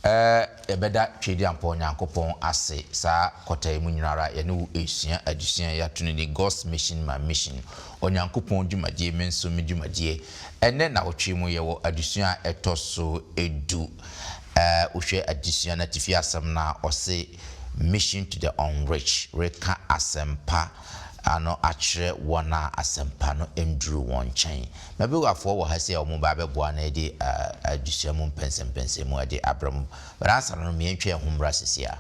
Yɛbɛda Tweaduampɔn Nyankopɔn ase saa kɔta yi mu nyinara yɛne wo resua adesua yi ato no din God's Mission My Mission, Onyankopɔn Dwumadie Me Nso Me Dwumadie. Ɛnnɛ nawɔtwe mu yɛwɔ adesua a ɛtɔ so du. Wohwɛ adesua no atifi asɛm no a ɔse Mission to the Unreached, reka asɛmpa ano akyerɛ wɔn a asɛmpa no nduru wɔn nkyɛn. M'abaguafoɔ wɔ ha sei a wɔn ba abɛboa na yɛde adesua mu mpɛnsɛmpɛnsɛmu de abrɛ mo. But ansa no no, yɛntwa yɛn ho mmra sisi a.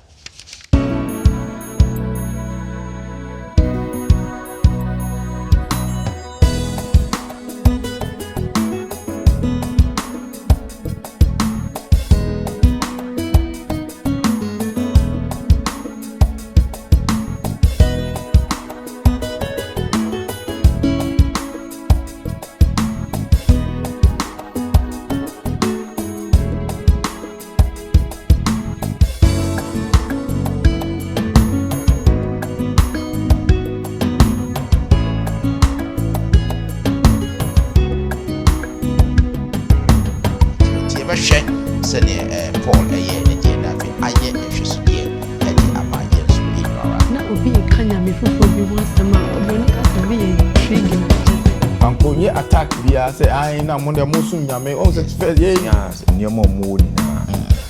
Nti yɛbɛhwɛ sɛdeɛ eh, Paul ɛyɛɛ ne deɛ na afei ayɛ nhwɛsodeɛ ɛde ama yɛn nso yɛn nyinara. Na obi reka nyame foforɔ bi ho asɛm a, oburoni ka sɛ bi yɛ intriguing a kyerɛ sɛ. Anko nye attack biara sɛ ae na mo deɛ mo som nyame ɔhu sɛ first yɛ. Nyaa nneɛma a wɔwɔ nyinaa,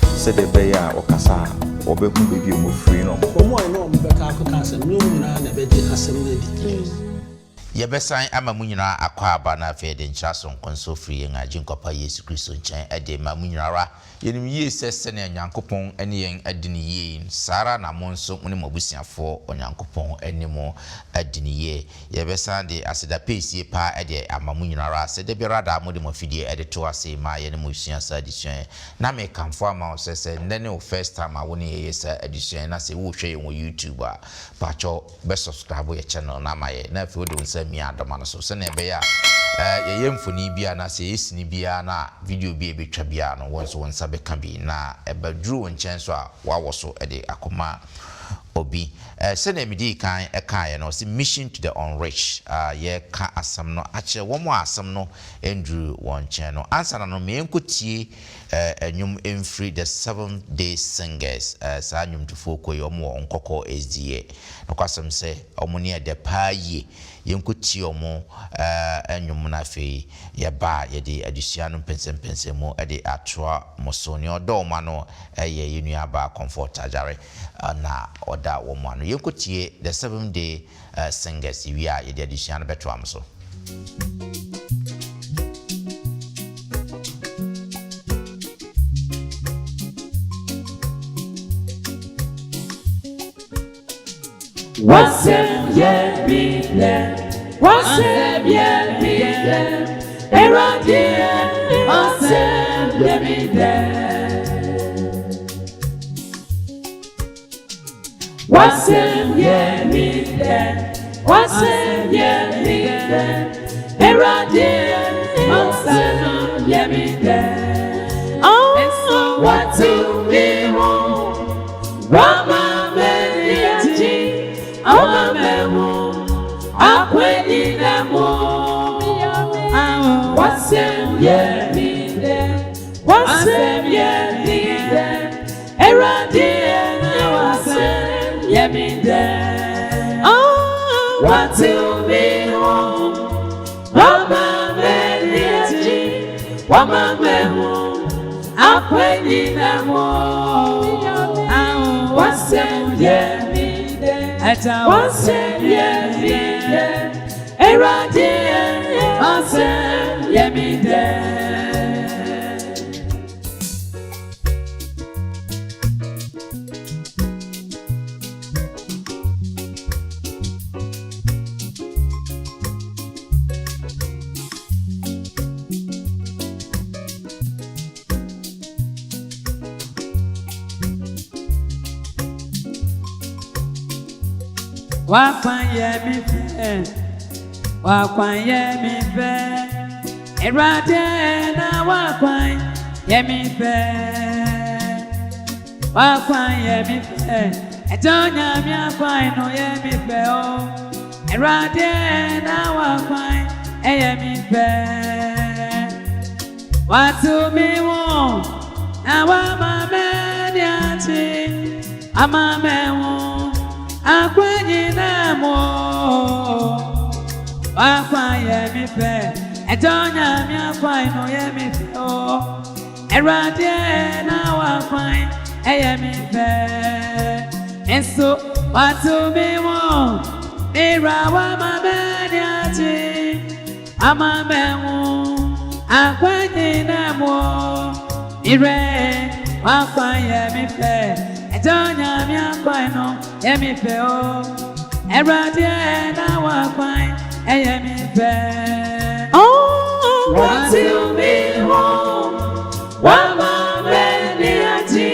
sɛdeɛ ɛbɛyɛ a wɔkasa a wɔbɛhu baabi a wɔfiri na wɔn. Wɔn a ɛne wɔn bɛka akɔka asɛm no, nyɛ wɔn nyinaa na ɛbɛgye asɛm no adi. Yɛbɛsan ama mo nyinaa akwaaba na afei yɛde nkyerɛ asonkonso firi yɛn Agyenkwa pa Yesu Kristo nkyɛn de rema mo nyina ara. Yɛnim yie sɛ sɛnea Nyankopɔn ne yɛn adi no yie yi, saa ara na mo nso mo ne mo abusuafoɔ Onyankopɔn ne mo adi no yie. Yɛbɛsan de aseda pɛsie paa de ama mo nyina ara sɛ da biara da mode mo afidie de to ase ma yɛne mo sua saa adesua yi. Na mekamfo ama wo sɛ sɛ nnɛ ne wo first time a wo ne yɛyɛ saa adesua yi na sɛ worehwɛ yɛn wɔ YouTube a, pakyɛw bɛ subscribe yɛ channel no ama yɛ na afei wode wo nsa amia adɔma no so sɛnea ɛbɛyɛ a yɛyɛ mfoni bi anaasɛ yɛyɛ sini biara no a video bi a yɛbɛtwa biara no wo nso wo nsa bɛka bi na ɛbɛduru wo nkyɛn nso a woawɔ so de akɔma obi. Sɛnea medii kan kaeɛ no, ɔse mission to the unrich, yɛreka asɛm no akyerɛ wɔn a asɛm no nduru wɔn nkyɛn no. Ansa na no, ma yɛnkɔtie nnwom mfiri The Seventh Day Singers, saa nnwomtofoɔ kuo yi, wɔn wɔ Nkɔkɔɔ SDA. Nokwasɛm sɛ, wɔn nne yɛ dɛ paa yie. Yɛnkɔtie wɔn nnwom na afei yɛba a, yɛde adesua no mpɛnsɛmpɛnsɛmu de atoa mo so. Nea ɔdɔ wɔn ano yɛ yɛn nuabaa Comfort Agyare na ɔda wɔn ano. Yɛnkɔtie The Seventh Day Singers, yɛwie a yɛde adesua no bɛtoa mo so. W'asɛm yɛ me dɛ, w'asɛm yɛ me dɛ, Awurade w'asɛm yɛ me dɛ. W'asɛm yɛ me dɛ, w'asɛm yɛ me dɛ, Awurade w'asɛm yɛ me dɛ. Oh, w'atew me ho. Wama m'ani agye, ama mahu akwan nyinaa mu. W'asɛm yɛ me dɛ, w'asɛm yɛ me dɛ, Awurade w'asɛm yɛ me dɛ. Watew me ho, wama m'ani agye, wama mahu akwan nyinaa mu. W'asɛm yɛ me dɛ, w'asɛm yɛ me dɛ, Awurade w'asɛm yɛ me dɛ. W'akwan yɛ me fɛ, w'akwan yɛ me fɛ, Awurade na w'akwan yɛ me fɛ. W'akwan yɛ me fɛ, Agya Onyame akwan no yɛ me fɛ o. Awurade na w'akwan yɛ me fɛ. W'ato me ho na w'ama me. Ama mɛhu akwan nyinaa mu o. W'akwan yɛ me fɛ, Agya Onyame akwan no yɛ me fɛ o. Awurade na w'akwan ɛyɛ me fɛ. Nso wato me wɔ, mewura wama m'ani agye. Ama mɛhu akwan nyinaa mu o. Mmerɛ w'akwan yɛ me fɛ, Agya Onyame akwan no yɛ me fɛ o. Awurade na w'akwan ɛyɛ me fɛ. Oh, wato me wɔ, wama m'ani agye,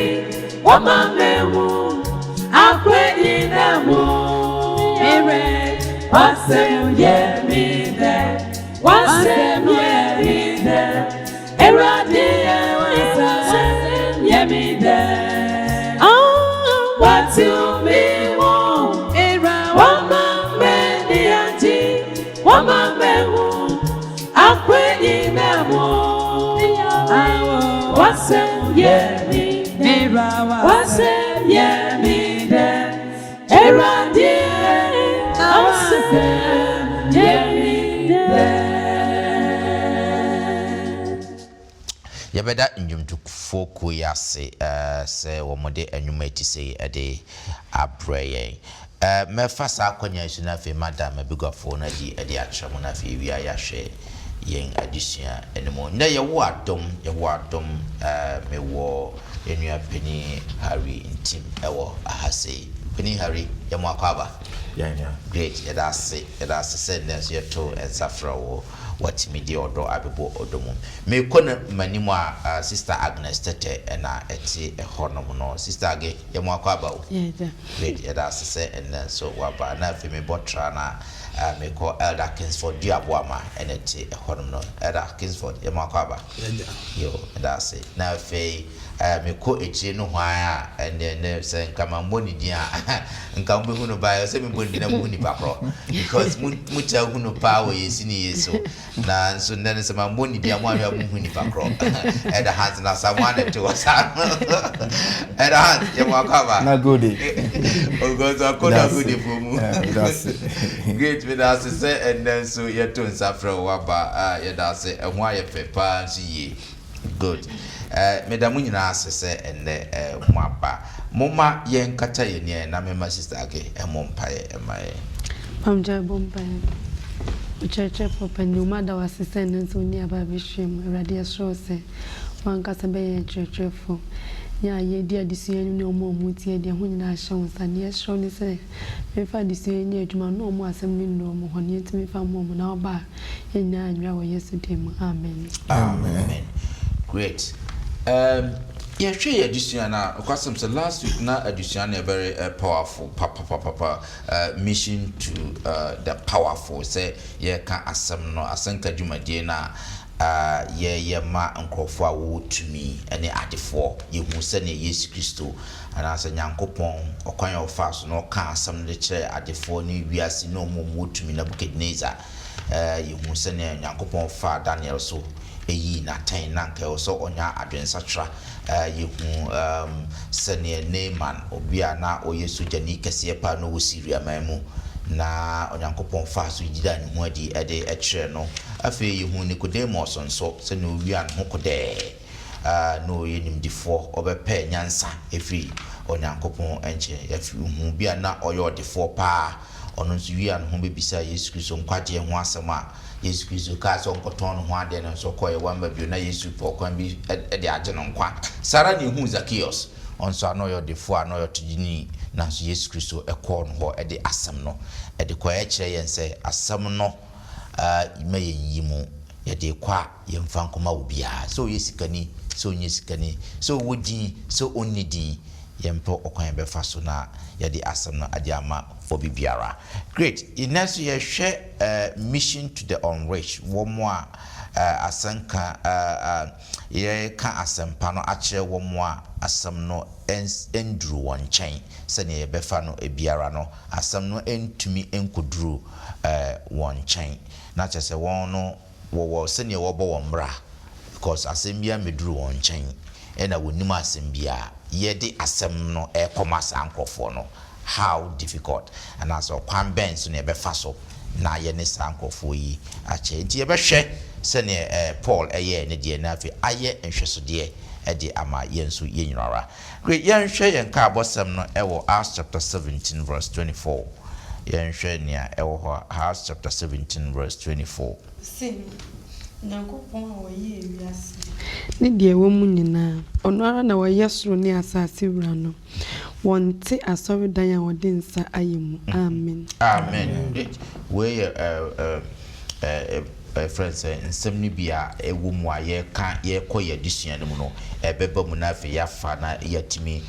wama mɛhu akwan nyinaa mu. Mmerɛ w'asɛm yɛ me dɛ, w'asɛm yɛ me dɛ. Awurade w'asɛm yɛ me dɛ. Oh, wato me wɔ, wama m'ani agye, wama mɛhu akwan nyinaa mu. W'asɛm yɛ me dɛ, w'asɛm yɛ me dɛ. Awurade w'asɛm yɛ me dɛ. Yɛbɛda nnwomtofoɔ kuo yi ase sɛ wɔde nnwom a ɛte sei de abrɛ yɛn. Mɛfa saa akwannya yi so na afei mada m'abaguafoɔ no adi de akyerɛ mo na afei yɛwie a yɛahwɛ yɛn adesua no mu. Nnɛ yɛwɔ adom, yɛwɔ adom, mewɔ yɛn nua panin Harry Ntim wɔ aha sei. Panin Harry, yɛ mo akwaaba. Yɛn nua. Great, yɛda ase, yɛda ase sɛ nnɛ nso yɛto nsa frɛ wo, woatumi de ɔdɔ abɛbɔ ɔdɔ mu. Mekɔ no m'anim a, Sister Agnes Tɛtɛ na ɛte hɔnom no. Sister Age, yɛ mo akwaaba o. Yɛda. Great, yɛda ase sɛ ɛnnɛ nso woaba. Na afei mebɔ tra na mekɔ Elder Kingsford Duaboama na ɛte hɔnom no. Elder Kingsford, yɛ mo akwaaba. Yɛda. Yo, yɛda ase. Na afei mekɔ akyire nohoa a, ɛnneɛ ɛnnɛ sɛ nka mammɔ ne din a, nka mobɛhu no paa. Ɛwɔ sɛ mebɔ ne din na mohu nipa korɔ. Because mo motaa hu no paa wɔ yɛn sini yi so. Na nso nnɛ no sɛ mammɔ ne din a, moanhwɛ a monhu nipa korɔ. Elder Hans na Asamoah na ɛte hɔ saa no. Elder Hans, yɛ mo akwaaba. Na gode. Because akɔ na gode fo mu. That's Great, meda ase sɛ ɛnnɛ nso yɛto nsa frɛ wo waba. Ah, yɛda ase. Ɛho ayɛ fɛ paa nso yie. Good. Meda mo nyinaa ase sɛ ɛnnɛ moaba. Momma yɛnkata yɛn ani na memma Sister Age mmɔ mpaeɛ mma yɛn. Pamgya bɔ mpaeɛ. Ɔkyerɛkyerɛfoɔ panin, mada wo ase sɛ ɛnnɛ nso wo ne aba abɛhyia mu. Awurade yɛsrɛ wo sɛ w'ankasa bɛyɛ yɛn kyerɛkyerɛfoɔ. Yɛn a yɛredi adesua yi ne wɔn a wɔretie deɛ, ho nyinaa hyɛ wo nsa. Deɛ yɛsrɛ wo ne sɛ memfa adesua yi nyɛ adwuma na wɔn asɛm no nnuru wɔn hɔ na yɛntumi mfa mma wɔn na wɔba a yɛn nyinaa nwera wɔ Yesu din mu. Amen. Amen. Great. Yɛhwɛ yɛ adesua no a, nokwasɛm sɛ last week na adesua no yɛ very powerful papapapapa. Mission to the powerful, sɛ yɛreka asɛm no, asɛnka dwumadie no a yɛyɛ ma nkurɔfoɔ a wɔwɔ tumi ne adefoɔ. Yɛhu sɛdeɛ Yesu Kristo anaasɛ Nyankopɔn, ɔkwan a ɔfaa so na ɔkaa asɛm no de kyerɛɛ adefoɔ ne wiase ne wɔn a wɔwɔ tumi, Nebuchadnezzar. Yɛhu sɛdeɛ Nyankopɔn faa Daniel so yii no atɛn, na anka ɛwɔ sɛ ɔnya adwensakyera. Yɛhu sɛdeɛ Naaman, obi a na ɔyɛ sogyani kɛseɛ paa na ɔwɔ Syria man mu, na Onyankopɔn faa so yidaa ne ho adi de kyerɛɛ no. Afei yɛhu Nicodemus nso, sɛdeɛ ɔwiaa ne ho kodɛɛ, na ɔyɛ nimdefoɔ, ɔbɛpɛɛ nyansa firi Onyankopɔn nkyɛn. Yɛhu obi a na ɔyɛ ɔdefoɔ paa, ɔno nso wiaa ne ho bɛbisaa Yesu Kristo nkwagyeɛ ho asɛm a Yesu Kristo kaa sɛ ɔnkɔtɔn ne ho adeɛ no nso ɔkɔeɛ, wamma bio. Na Yesu pɛ ɔkwan bi de agye no nkwa. Saa ara na yɛhuu Zakeus, ɔno nso a na ɔyɛ ɔdefoɔ a na ɔyɛ ɔtogyeni, nanso Yesu Kristo kɔɔ no hɔ de asɛm no de kɔeɛ. Ɛkyerɛ yɛn sɛ asɛm no ma yɛnyiyi mu, yɛde rekɔ a yɛmfa nkɔma obiara, sɛ ɔyɛ sikani, sɛ ɔnyɛ sikani, sɛ ɔwɔ din, sɛ ɔnni din, yɛmpɛ ɔkwan a yɛbɛfa so na yɛde asɛm no de ama obi biara. Great, nnɛ nso yɛhwɛ Mission to the Unrich, wɔn a asɛnka yɛreka asɛmpa no akyerɛ wɔn a asɛm no nduru wɔn nkyɛn, sɛnea yɛbɛfa no biara no, asɛm no ntumi nkɔduru wɔn nkyɛn. Na kyerɛ sɛ wɔn no wɔwɔ sɛnea wɔbɔ wɔn bra because asɛm biara mmɛduru wɔn nkyɛn. Ɛna wɔnnim asɛm biara. Yɛde asɛm no rekɔma saa nkorɔfoɔ no, how difficult, anaasɛ ɔkwan bɛn so na yɛbɛfa so na yɛne saa nkorɔfoɔ yi akyɛ. Nti yɛbɛhwɛ sɛdeɛ Paul yɛɛ ne deɛ na afei ayɛ nhwɛsodeɛ de ama yɛn nso yɛn nyina ara. Great, yɛnhwɛ yɛn nkaabɔsɛm no wɔ Acts chapter 17 verse 24. Yɛnhwɛ nea ɛwɔ hɔ, Acts chapter 17 verse 24. Ose, Onyankopɔn a ɔyɛɛ wiase. Ne deɛ ɛwɔ mu nyinaa. Ɔno ara na ɔyɛ soro ne asase wura no. Wɔnte asɔredan a wɔde nsa ayɛ mu. Amen. Amen. Wei yɛ yɛfrɛ no sɛ nsɛm no bi a ɛwɔ mu a yɛka yɛkɔ yɛn adesua no mu no ɛbɛba mu na afei yɛafa na yɛatumi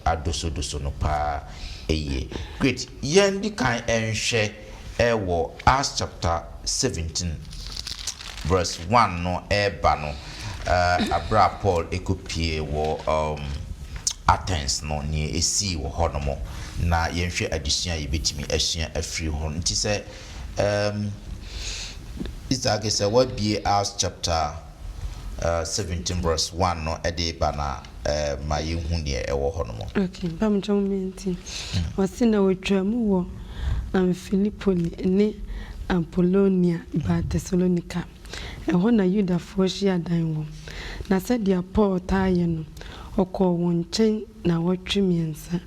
adosodoso no paa yie. Great. Yɛn di kan nhwɛ wɔ Acts chapter 17 verse 1 no ɛreba no, berɛ a Paul kɔpie wɔ Athens no, nea ɛsii wɔ hɔ nom, na yɛnhwɛ adesua a yɛbɛtumi asua afiri hɔ. Nti sɛ Isaac sɛ woabie Acts chapter 17 verse 1 no de ba no a, ma yɛnhu deɛ ɛwɔ hɔ nom. Okay, mpamokyɛ mo menti. Ɔse na wɔtwaa mu wɔ Amfilipoli ne Apolonia baa Tesalonika. Ɛhɔ na Yudafoɔ hyiadan wɔ. Na sɛdeɛ Paul taa yɛ no, ɔkɔɔ wɔn nkyɛn nnawɔtwe mmiɛnsa,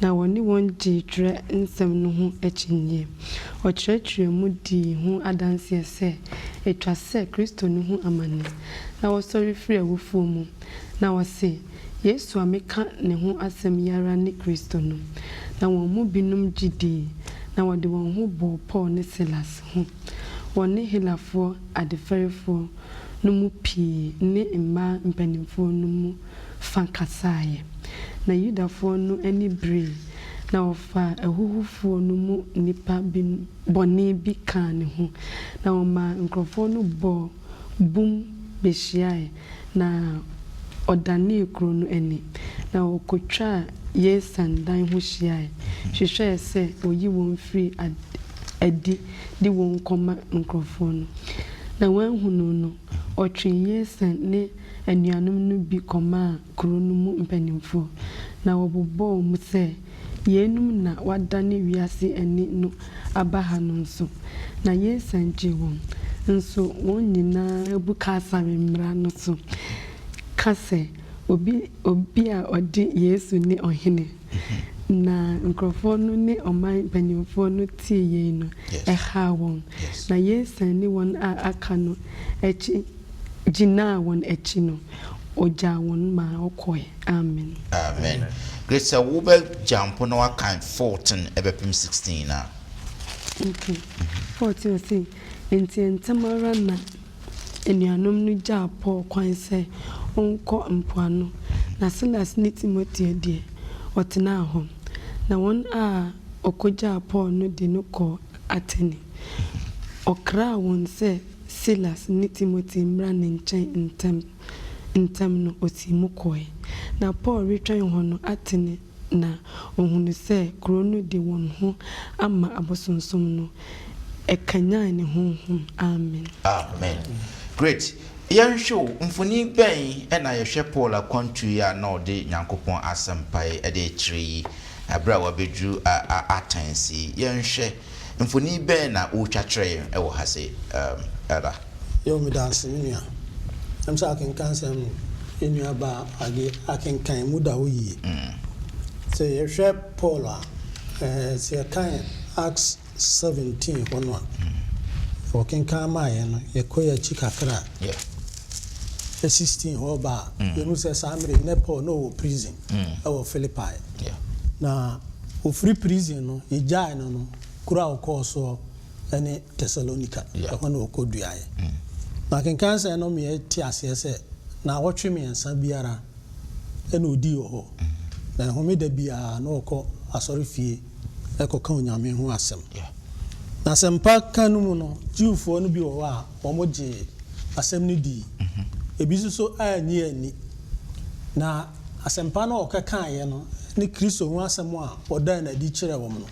na ɔne wɔn gyee twerɛ nsɛm no ho akyinnyeɛ. Ɔkyerɛkyerɛɛ mu dii ho adanseɛ sɛ, ɛtwa sɛ Kristo no hu amane, na ɔsɔre firi awufoɔ mu, na ɔse, Yesu a meka ne ho asɛm yi ara ne Kristo no. Na wɔn mu binom gye dii, na wɔde wɔn ho bɔɔ Paul ne Silas ho. Wɔne Helafoɔ adefɛrefoɔ no mu pii ne mmaa mpanimfoɔ no mu fã kasaeɛ. Na Yudafoɔ no ani beree, na wɔfaa ahuhufoɔ no mu nnipa bi bɔne bi kaa ne ho, na wɔmaa nkurɔfoɔ no bɔɔ bum bɛhyiaeɛ, na ɔdanee kuro no ani, na ɔkɔtwaa Yason dan ho hyiae, hwehwɛɛ sɛ ɔyi wɔn firi adi de wɔn kɔma nkurɔfoɔ no. Na wanhu no no, ɔtwee Yason ne anuanom no bi kɔmaa kuro no mu mpanimfoɔ, na wɔbobɔɔ mu sɛ, Yeinom na wɔadane wiase ani no aba ha no nso, na Yason gyee wɔn. Nso wɔn nyinaa bu Kaesare mmara no so ka sɛ obi obi a ɔde Yesu ne ɔhene. Na nkurɔfoɔ no ne ɔman mpanimfoɔ no tee yei no, ɛhaa wɔn. Na Yason ne wɔn a aka no akyi gyinaa wɔn akyi no, ɔgyaa wɔn maa wɔkɔe. Amen. Amen. Grace sɛ wo bɛ jump na wa kan 14 ɛbɛpem 16 a. Okay. 14 ɔse, Enti ntɛm ara na anuanom no gyaa Paul kwan sɛ ɔnkɔ mpoano, na Silas ne Timoteo deɛ, wɔtenaa hɔ. Na wɔn a wɔkɔgyaa Paul no de no kɔɔ Atene. Ɔkraa wɔn sɛ Silas ne Timoteo mmra ne nkyɛn ntɛm ntɛm no, ɔsii mu kɔe. Na Paul retwɛn hɔ no, Atene na ɔhunuu sɛ kuro no de wɔn ho ama abosonsom no, ɛkanyan ne honhom. Amen. Amen. Great. Yɛnhwɛ o, mfoni bɛn na yɛhwɛ Paul akwantu yi a na ɔde Nyankopɔn asɛmpa yi de rekyerɛ yi bere a wabeduru Athens yi? Yɛnhwɛ, mfoni bɛn na wotwa kyerɛ yɛn wɔ ha sei, Elder? Yow medase me nua. Ɛm sɛ akenkan sɛm no yɛn nua baa Age akenkan mu da hɔ yie. Sɛ yɛhwɛ Paul a, sɛ yɛkan Acts 17 hɔ no a, ɔkenkan maa yɛn no, yɛkɔ yɛn akyi kakra a, 16 hɔ ba a, yɛhu sɛ saa mmerɛ yi na Paul na ɔwɔ prison wɔ Philippi. Na ɔfiri prison no, yɛgyae no no, kuro a ɔkɔɔ soɔ ne Tesalonika, ɛhɔ na ɔkɔduaeɛ. Na akenkan sɛn no ma yɛte aseɛ sɛ naawɔtwe mmiɛnsa biara na ɔdii wɔ hɔ, na homeda biara na ɔkɔ asɔrefie kɔka Onyame ho asɛm. Na asɛmpa ka no mu no, Jewfoɔ no bi wɔ hɔ a wɔgyee asɛm no dii, ebi nso so annye anni. Na asɛmpa no a ɔkɛkaeɛ no ne Kristo ho asɛm a ɔdaa no adi kyerɛɛ wɔn no,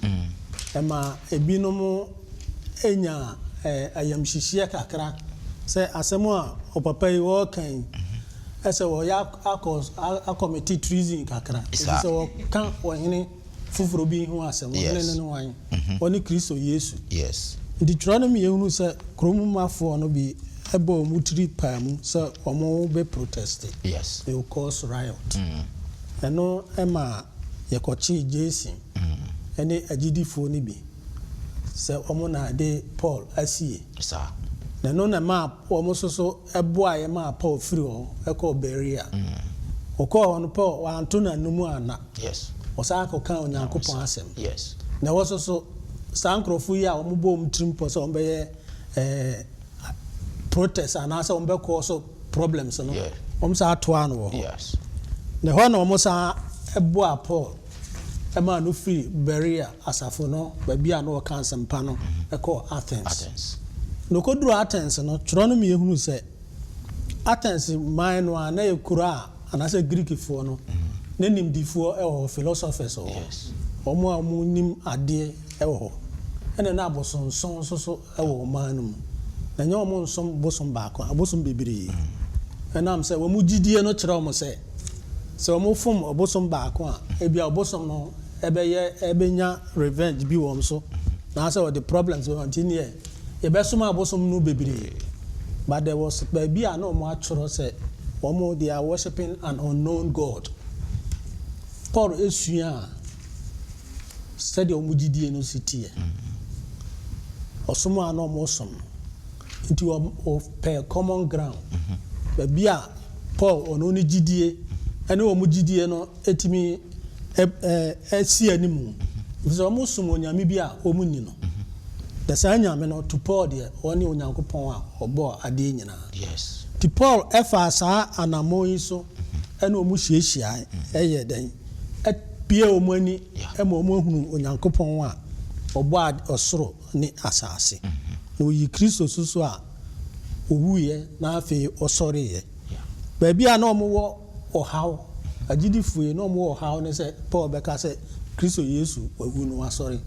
ɛmaa ebinom nyaa ayamhyehyeɛ kakra sɛ asɛm a ɔpapa yi ɔreka yi, Ɛsɛ wɔyɛ akɔ akɔmete treason kakra. Efisɛ wɔka ɔhene foforɔ bi ho asɛm. Ɔhene no ne hwan? Ɔne Kristo Yesu. Nti twerɛ no ma yɛhunu sɛ kurom mafoɔ no bi bɔɔ wɔn tiri paa mu sɛ wɔbɛ proteste. They will cause riot. Ɛno maa yɛkɔkyee Jason ne agyidifoɔ no bi sɛ wɔn na de Paul asie. Na ɛno na ɛmaa wɔn nso so boaeɛ maa Paul firi hɔ kɔɔ Berea. Ɔkɔɔ hɔ no, Paul wanto n'anom anna. Ɔsan kɔkaa Onyankopɔn asɛm. Na ɛhɔ nso so, saa nkurɔfoɔ yi a wɔbɔ wɔn tirim pɔ sɛ wɔbɛyɛ protest anaasɛ wɔbɛkɔ so problems no, wɔsan toaa no wɔ hɔ. Na ɛhɔ na wɔsan boaa Paul maa no firii Berea asafo no baabi a na wɔka asɛmpa no kɔɔ Athens. Na ɔkɔduruu Athens no, twerɛ no ma yɛhunu sɛ Athens man no a na ɛyɛ kuro a anaasɛ Greekfoɔ no na nimdifoɔ wɔ hɔ, philosophers wɔ hɔ, wɔn a wɔnim adeɛ wɔ hɔ, ɛna na abosonsom nso so wɔ ɔman no mu. Na ɛnyɛ wɔn nsom bosom baako, abosom bebree. Ɛnam sɛ wɔn gyidie no kyerɛ wɔn sɛ, sɛ wɔfom ɔbosom baako a, ebia ɔbosom no bɛyɛ bɛnya revenge bi wɔ wɔn so, anaasɛ ɔde problems bɛba. Nti neɛ yɛbɛsom abosom no bebree. But there was baabi a na wɔn atwerɛ sɛ wɔn they are worshiping an unknown God. Paul suaa sɛdeɛ wɔn gyidie no si teɛ, ɔsom a na wɔsom no. Nti wɔpɛɛ common ground, baabi a Paul ɔno ne gyidie ne wɔn gyidie no tumi si anim. Ɛfiri sɛ wɔsom onyame bi a wɔnni no. Na saa nyame no, to Paul deɛ, ɔne Onyankopɔn a ɔbɔɔ adeɛ nyinaa. Nti Paul faa saa anammɔn yi so ne wɔn hyiahyiae yɛɛ dɛn? Bue wɔn ani ma wɔahunu Onyankopɔn a ɔbɔɔ ɔsoro ne asase. Na ɔyii Kristo so so a ɔwuiɛ na afei ɔsɔreeɛ. Baabi a na wɔwɔ ɔhaw, agyidifoɔ yi, na wɔwɔ ɔhaw ne sɛ Paul bɛka sɛ Kristo Yesu wawu na wasɔre.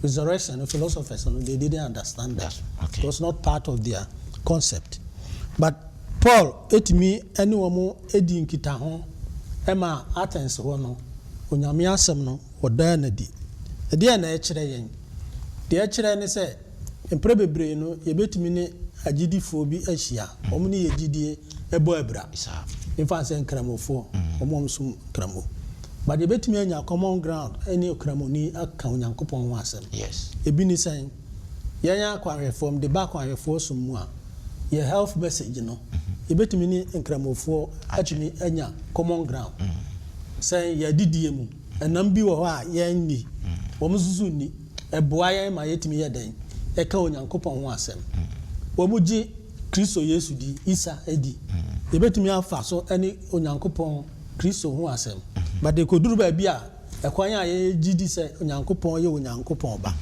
Resurrection no, philosophers no, they didn't understand that. It was not part of their concept. But Paul tumi ne wɔn dii nkitaho maa Athens hɔ no, Onyame asɛm no, wɔdaa no adi. Ɛdeɛn na ɛkyerɛ yɛn? Deɛ ɛkyerɛ ne sɛ, mprɛ bebree no, yɛbɛtumi ne agyidifoɔ bi ahyia, wɔn ne yɛn gyidie bɔ abira. Memfa no sɛ Nkramofoɔ, wɔn a wɔsom Nkramo. But yɛbɛtumi anya common ground ne Okramoni aka Onyankopɔn ho asɛm. Ebi ne sɛn? Yɛn akwanhwɛfoɔ, mede ba akwanhwɛfoɔ som mu a, yɛ health message no, yɛbɛtumi ne Nkramofoɔ atumi anya common ground. Sɛn? Yɛn adidie mu, ɛnam bi wɔ hɔ a yɛnni, wɔn nso so nni. Ɛboa yɛn ma yɛtumi yɛ dɛn? Ɛka Onyankopɔn ho asɛm. Wɔgye Kristo Yesu di, Isa di. Yɛbɛtumi afa so ne Onyankopɔn, Kristo ho asɛm. But ɛkɔduru baabi a, Ɛkwan a yɛgye di sɛ Onyankopɔn yɛ Onyankopɔn Ba,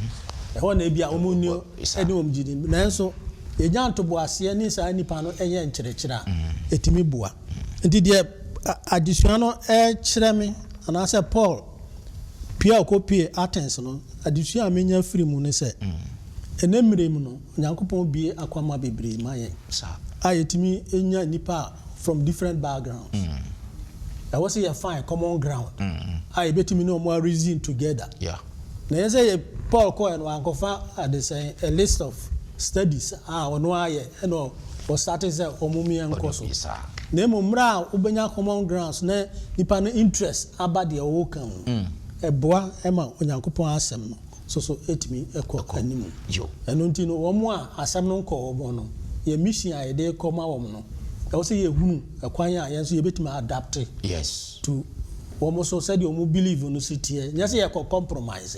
ɛhɔ na ebia wɔn nni ne wɔn gyidi. Nanso, yɛnya ntoboaseɛ ne saa nnipa no yɛ nkyerɛkyerɛ a, ɛtumi boa. Nti deɛ adesua no rekyerɛ me, anaasɛ Paul pue a ɔkɔpuee Athens no, adesua a menya firi mu ne sɛ, ɛnnɛ mmerɛ mu no, Onyankopɔn bue akwamma bebree ma yɛn a yɛtumi nya nnipa a from different backgrounds. Ɛwɔ sɛ yɛ find common ground a yɛbɛtumi ne wɔn a reason together. Na ɛnyɛ sɛ yɛ Paul kɔɛ no wankɔfa adesɛn a list of studies a ɔno ayɛ ɛna ɔstate sɛ wɔn mmea nkɔ so. Na mmom mmerɛ a wobɛnya common grounds na nipa no interest aba deɛ ɔwɔ mu, ɛboa ma Onyankopɔn asɛm no nso so tumi kɔ anim. Ɛno nti no, wɔn a asɛm no nkɔɔ wɔn no, yɛn mission a yɛde rekɔma wɔn no, ɛwɔ sɛ yɛhunu ɛkwan a yɛn nso yɛbɛtumi adapt to wɔn nso sɛdeɛ wɔn believe no si teɛ. Nyɛ sɛ yɛkɔ compromise,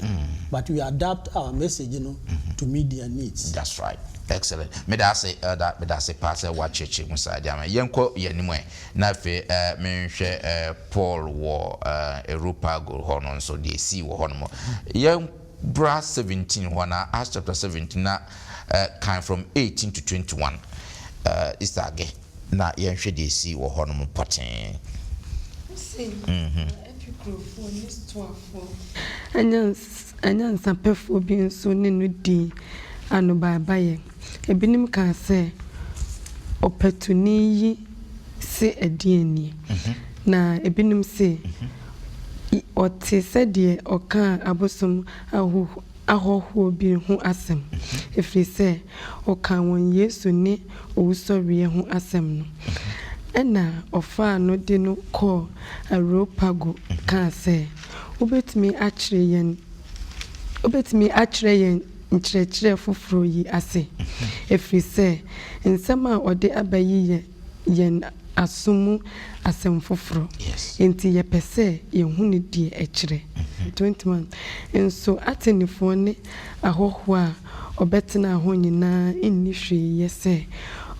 but we adapt our message no to meet their needs. That's right. Excellent. Meda ase, Elder. Meda ase paa sɛ woakyerɛkyerɛ mu saa de ama yɛn. Yɛnkɔ yɛn anim ɛ, na afei menhwɛ Paul wɔ Areopago hɔ no nso, deɛ ɛsii wɔ hɔ nom. Yɛn bra 17 hɔ na Acts chapter 17 na kan from 18 to 21 Easter age na yɛnhwɛ deɛ ɛsii wɔ hɔ nom pɔtee. Ose, na Epikurofoɔ ne Stoafoɔ anyansapɛfoɔ bi nso ne no dii anobaabaeɛ. Ebinom kaa sɛ, Ɔpatuni yi. se ɛdeɛn nie? Na ebinom se, Ɔte sɛdeɛ ɔkaa abosom ahɔhoɔ bi ho asɛm, ɛfiri sɛ ɔkaa wɔn Yesu ne owusɔreɛ ho asɛm no. Ɛnna ɔfaa no de no kɔɔ Areopago kaa sɛ, Wobɛtumi akyerɛ yɛn wobɛtumi akyerɛ yɛn nkyerɛkyerɛ foforɔ yi ase? Ɛfiri sɛ nsɛm a ɔde aba yi yɛ yɛn aso mu asɛm foforɔ, enti yɛpɛ sɛ yɛhunu deɛ ɛkyerɛ. 21 nso Atenefoɔ ne ahɔhoɔ a wɔbɛtenaa hɔ nyinaa nni hwee yɛ sɛ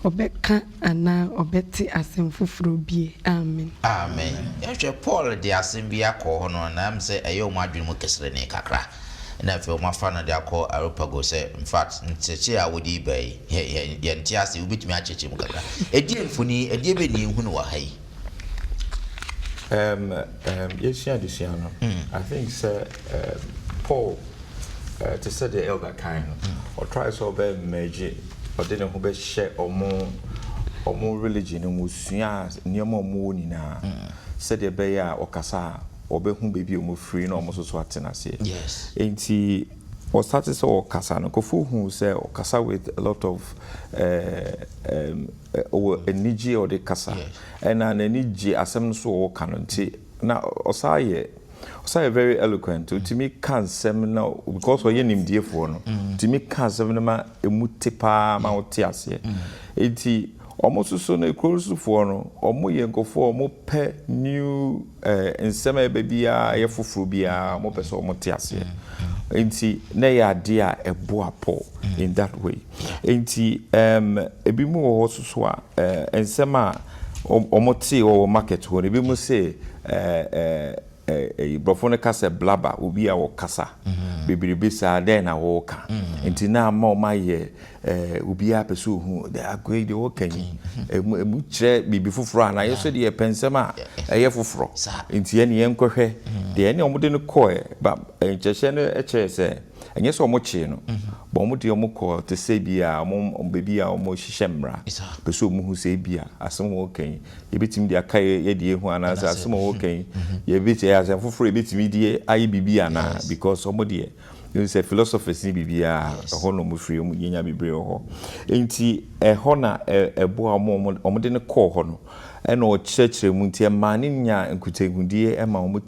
wɔbɛka anaa wɔbɛte asɛm foforɔ bie. Amen. Amen. Yɛhwɛ Paul de asɛm bi akɔ hɔ no, na ɛm sɛ ɛyɛ wɔn adwene mu keserenee kakra. Ɛna afei wɔafa no de akɔ Areopago sɛ, in fact, nkyerɛkyerɛ a wode reba yi, yɛ, yɛ, yɛnte ase, wobɛtumi akyerɛkyerɛ mu kakra? Ɛdeɛn mfoni, ɛdeɛ bɛn na yɛhu no wɔ ha yi? Um, um, yɛsua adesua no, I think sɛ um, Paul, uh, te sɛ deɛ Elder kan no, ɔtry sɛ ɔbɛ merge, ɔde ne ho bɛhyɛ ɔmo ɔmo religion no mu, osua nneɛma a ɔmo wɔ nyinaa, sɛdeɛ ɛbɛyɛ a ɔkasa a wɔbɛhu baabi a wɔfiri na wɔn nso so ate no aseɛ. Nti ɔstarte sɛ ɔkasa no, nkurɔfoɔ hu sɛ ɔkasa with a lot of ɔwɔ anigye a ɔde kasa, ɛna n'ani gye asɛm no so a ɔka no nti na ɔsan yɛ ɔsan yɛ very eloquent, ɔtumi ka nsɛm na because ɔyɛ nimdiefoɔ no, ɔtumi ka asɛm no ma emu te paa ma wote aseɛ. Nti wɔn nso so no, kuro sofoɔ no, wɔn yɛ nkurɔfoɔ a wɔpɛ new nsɛm a ɛba biara, ɛyɛ foforɔ biara, wɔpɛ sɛ wɔte aseɛ. Nti na ɛyɛ adeɛ a ɛboa Paul in that way. Nti ebinom wɔ hɔ nso so a nsɛm a wɔtee wɔ market hɔ no, ebinom se borɔfo no ka sɛ blabber, obi a ɔkasa bebrebe saa, dɛn na wɔreka? Nti na ama wɔayɛ obiara pɛ sɛ ohu deɛ akoa yi deɛ ɔreka yi, emu emu kyerɛ biribi foforɔ anaa? Yɛ nso deɛ yɛpɛ nsɛm a ɛyɛ foforɔ, nti ɛne yɛnkɔhwɛ deɛ ɛne wɔde no kɔɛ. Ba nkyerɛkyerɛ no kyerɛ sɛ ɛnyɛ sɛ wɔkyee no, but wɔde wɔn kɔɔ te sɛ bi a wɔn baabi a wɔhyehyɛ mmara, pɛ sɛ wɔhu sɛ ebi a asɛm a wɔreka yi yɛbɛtumi de aka yɛ deɛ ehu anaasɛ asɛm a wɔreka yi yɛbɛtumi ɛyɛ asɛm foforɔ yɛbɛtumi de ayɛ biribi anaa, because wɔn deɛ yɛhu sɛ philosophers ne biribiara ɛhɔ na wɔn firi, wɔn yɛnya bebree wɔ hɔ. Nti ɛhɔ na ɛboa wɔn a wɔde no kɔɔ hɔ no, ɛna ɔkyerɛkyerɛ mu, nti ɛmaa ne nya nkutahodie ɛma wɔn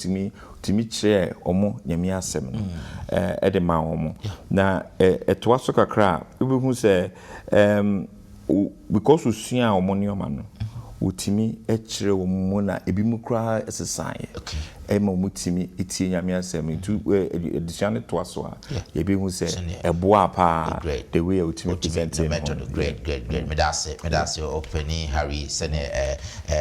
tumi kyerɛɛ wɔn Nyame asɛm no ɛde maa wɔn. Na ɛtoa so kakra a, wobɛhu sɛ because osuaa wɔn nneɛma no, wɔtumi kyerɛ wɔn mu na ebinom koraa sesaeɛ ɛma wɔtumi tie Nyame asɛm. Nti adesua no toa so a, yɛbɛhu sɛ ɛboaa paa the way a wɔtumi present ne ho. Great, great, great. Meda ase, meda ase, Ɔpanin Harry, sɛdeɛ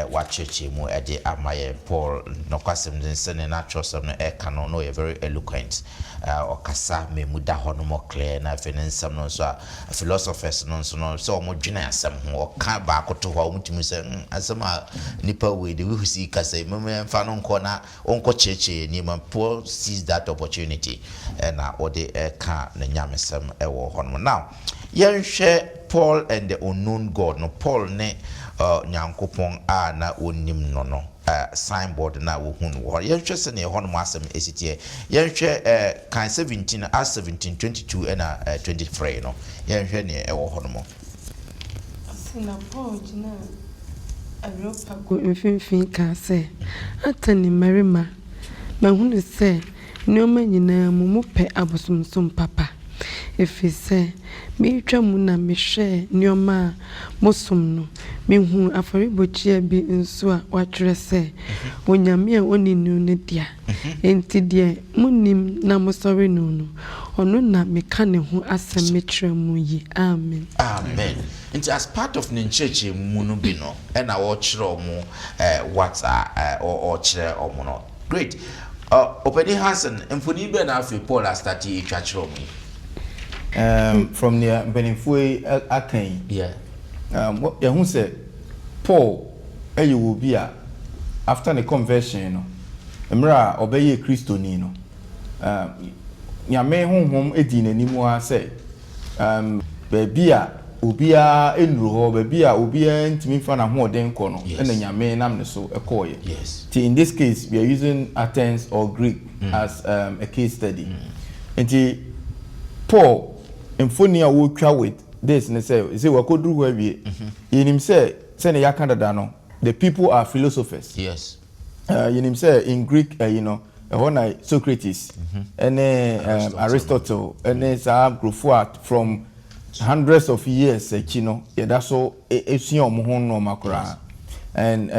wakyerɛkyerɛ mu de ama yɛn. Paul, nokwasɛm ne sɛdeɛ n'atwerɛsɛm no ɛka no, na ɔyɛ very eloquent. Ɔkasa ma emu da hɔ nom clear, na afei ne nsɛm no nso a philosophers no nso no, sɛ wɔdwene asɛm ho, ɔka baako to hɔ a, wɔtumi sɛ, asɛm a nipa wei de wihu si kasa yi, mɛmɛ yɛmfa no nkɔ na ɔnkɔ kyerɛkyerɛ nneɛma. Paul sees that opportunity ɛna wɔde ɛka ne nyamesɛm ɛwɔ hɔ nom. Now yɛnhwɛ Paul and the unknown God no, Paul ne Nyankopɔn a na wɔnim no no signboard no a wɔhu no wɔ hɔ. Yɛnhwɛ sɛnea ɛhɔnom asɛm esi teɛ. Yɛnhwɛ kan 17, Acts 17, 22 ɛna 23 no. Yɛnhwɛ nea ɛwɔ hɔ nom. Ɔse na Paul gyinaa Areopago mfimfini kaa sɛ, Atene mmarima, mahunu sɛ nneɛma nyinaa mu mopɛ abosomsom papa, ɛfiri sɛ meretwa mu na mehwɛɛ nneɛma a mosom no, mehuu afɔrebukyia bi nso a wɔatwerɛ sɛ, 'Onyame a Ɔnni No no dea. Enti deɛ monnim na mosɔre no no, ɔno na meka ne ho asɛm mekyerɛ mo yi. Amen. Amen. Nti as part of ne nkyerɛkyerɛ mu no bi no ɛna ɔrekyerɛ ɔmo what a ɔrekyerɛ ɔmo no. Great. Ɔpanin Hansen, mfoni bɛn na afei Paul astarte atwa kyerɛ ɔmo yi? From nea mpanimfoɔ yi aka yi, yɛhu sɛ Paul yɛ obi a after ne conversion no, mmerɛ a ɔbɛyɛɛ Kristoni no, Nyame honhom dii n'anim ara sɛ baabi a. obiara nnuru hɔ, baabi a obiara ntumi mfa n'ahoɔden nkɔ no na Nyame nam ne so kɔeɛ. Nti in this case we are using Athens or Greek as um, a case study. Nti Paul mfoni a wɔretwa with this ne sɛ, sɛ wakɔduru hɔ awie, yɛnim sɛ sɛnea yɛaka dada no, the people are philosophers. Yɛnim sɛ in Greek ayi no, ɛhɔ na Socrates ne Aristotle ne saa nkurɔfoɔ a from hundreds of years akyi no, yɛda so sua wɔn ho nnoɔma koraa. And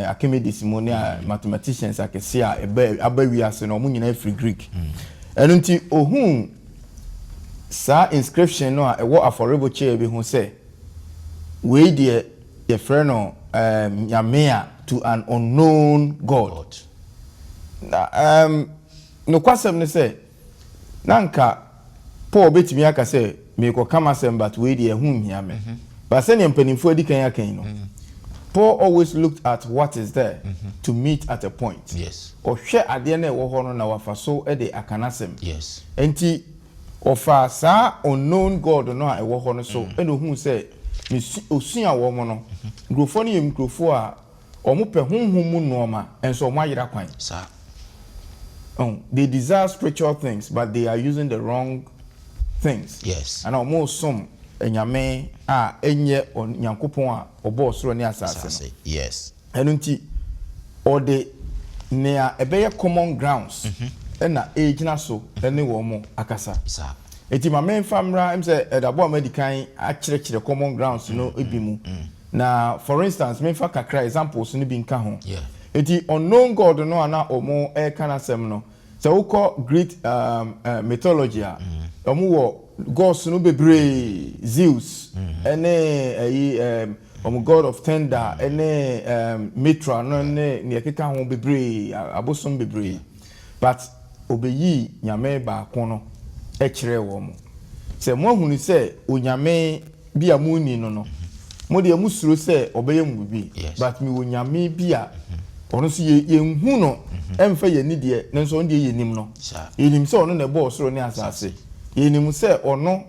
Archimedes mu ne mathematicians akɛseɛ a ɛba aba wiase no, wɔn nyinaa firi Greek. Ɛno nti, ohuu saa inscription no a ɛwɔ afɔrebukyia bi ho sɛ, wei deɛ yɛfrɛ no um, Nyame to an unknown God. Na um, nokwasɛm ne sɛ, na nka Paul bɛtumi aka sɛ, merekɔka m'asɛm but wei deɛ ɛho nhia me. But sɛdeɛ mpanimfoɔ adi kan aka yi no, Paul always looked at what is there to meet at a point. Ɔhwɛ adeɛ no a ɛwɔ hɔ no na wafa so de aka n'asɛm. Enti ɔfaa saa unknown God no a ɛwɔ hɔ no so na ohuu sɛ mesu osua wɔn no, nkurɔfoɔ no yɛ nkurɔfoɔ a wɔpɛ honhom mu nnoɔma nso wɔayera kwan. Saa. Ɔho, they desire spiritual things but they are using the wrong things. Anaa wɔresom anyame a ɛnyɛ Onyankopɔn a ɔbɔɔ soro ne asase no. Asase, yes. Ɛno nti, ɔde nea ɛbɛyɛ common grounds na ɛregyina so ne wɔn akasa. Saa. Enti ma memfa mmra, ɛm sɛ Elder Boam adi kan akyerɛkyerɛ common grounds no bi mu. Na for instance, memfa kakra examples no bi nka ho. Enti unknown God no a na wɔreka n'asɛm no, sɛ wokɔ Greek um, uh, mythology a, wɔn wɔ gods no bebree, Zeus ɛne ɛyi um, wɔn god of thunder ɛne um, Mithra no ne nea ɛkeka ho bebree, abosom bebree. But obeyii Nyame baako no kyerɛɛ wɔn. Sɛ moahunu sɛ Onyame bi a monni no no, mo deɛ mosuro sɛ ɔbɛyɛ mo biribi, but mewɔ Nyame bi a ɔno nso yɛ, yɛnhu no ɛmfa yɛn ani deɛ, nanso ɔno deɛ yɛnim no. Yɛnim sɛ ɔno na ɛbɔɔ ɔsoro ne asase. Yɛnim sɛ ɔno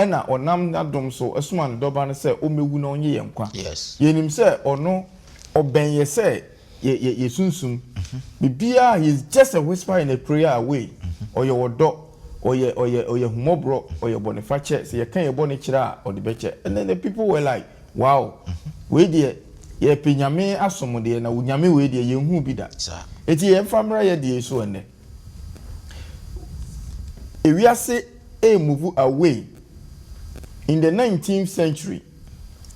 na ɔnam n'adom so somaa ne Dɔba no sɛ ɔmmɛwu na ɔnnye yɛn nkwa. Yɛnim sɛ ɔno ɔbɛn yɛ sɛ yɛ yɛ yɛ sunsum. Biribiara, he is just a whisper and a prayer away. Ɔyɛ ɔdɔ, ɔyɛ ɔyɛ ɔyɛ ahummɔborɔ, ɔyɛ bɔnefakyɛ. Sɛ yɛka yɛn bɔne kyerɛ a, ɔde bɛkyɛ. And then the people were like, wow, wei deɛ yɛpɛ Nyame asom deɛ, na Nyame wei deɛ yɛnhuu bi da. Enti yɛmfa mmra yɛ deɛ yi so ɛnnɛ. Ewiase ɛremuvu away in the 19th century.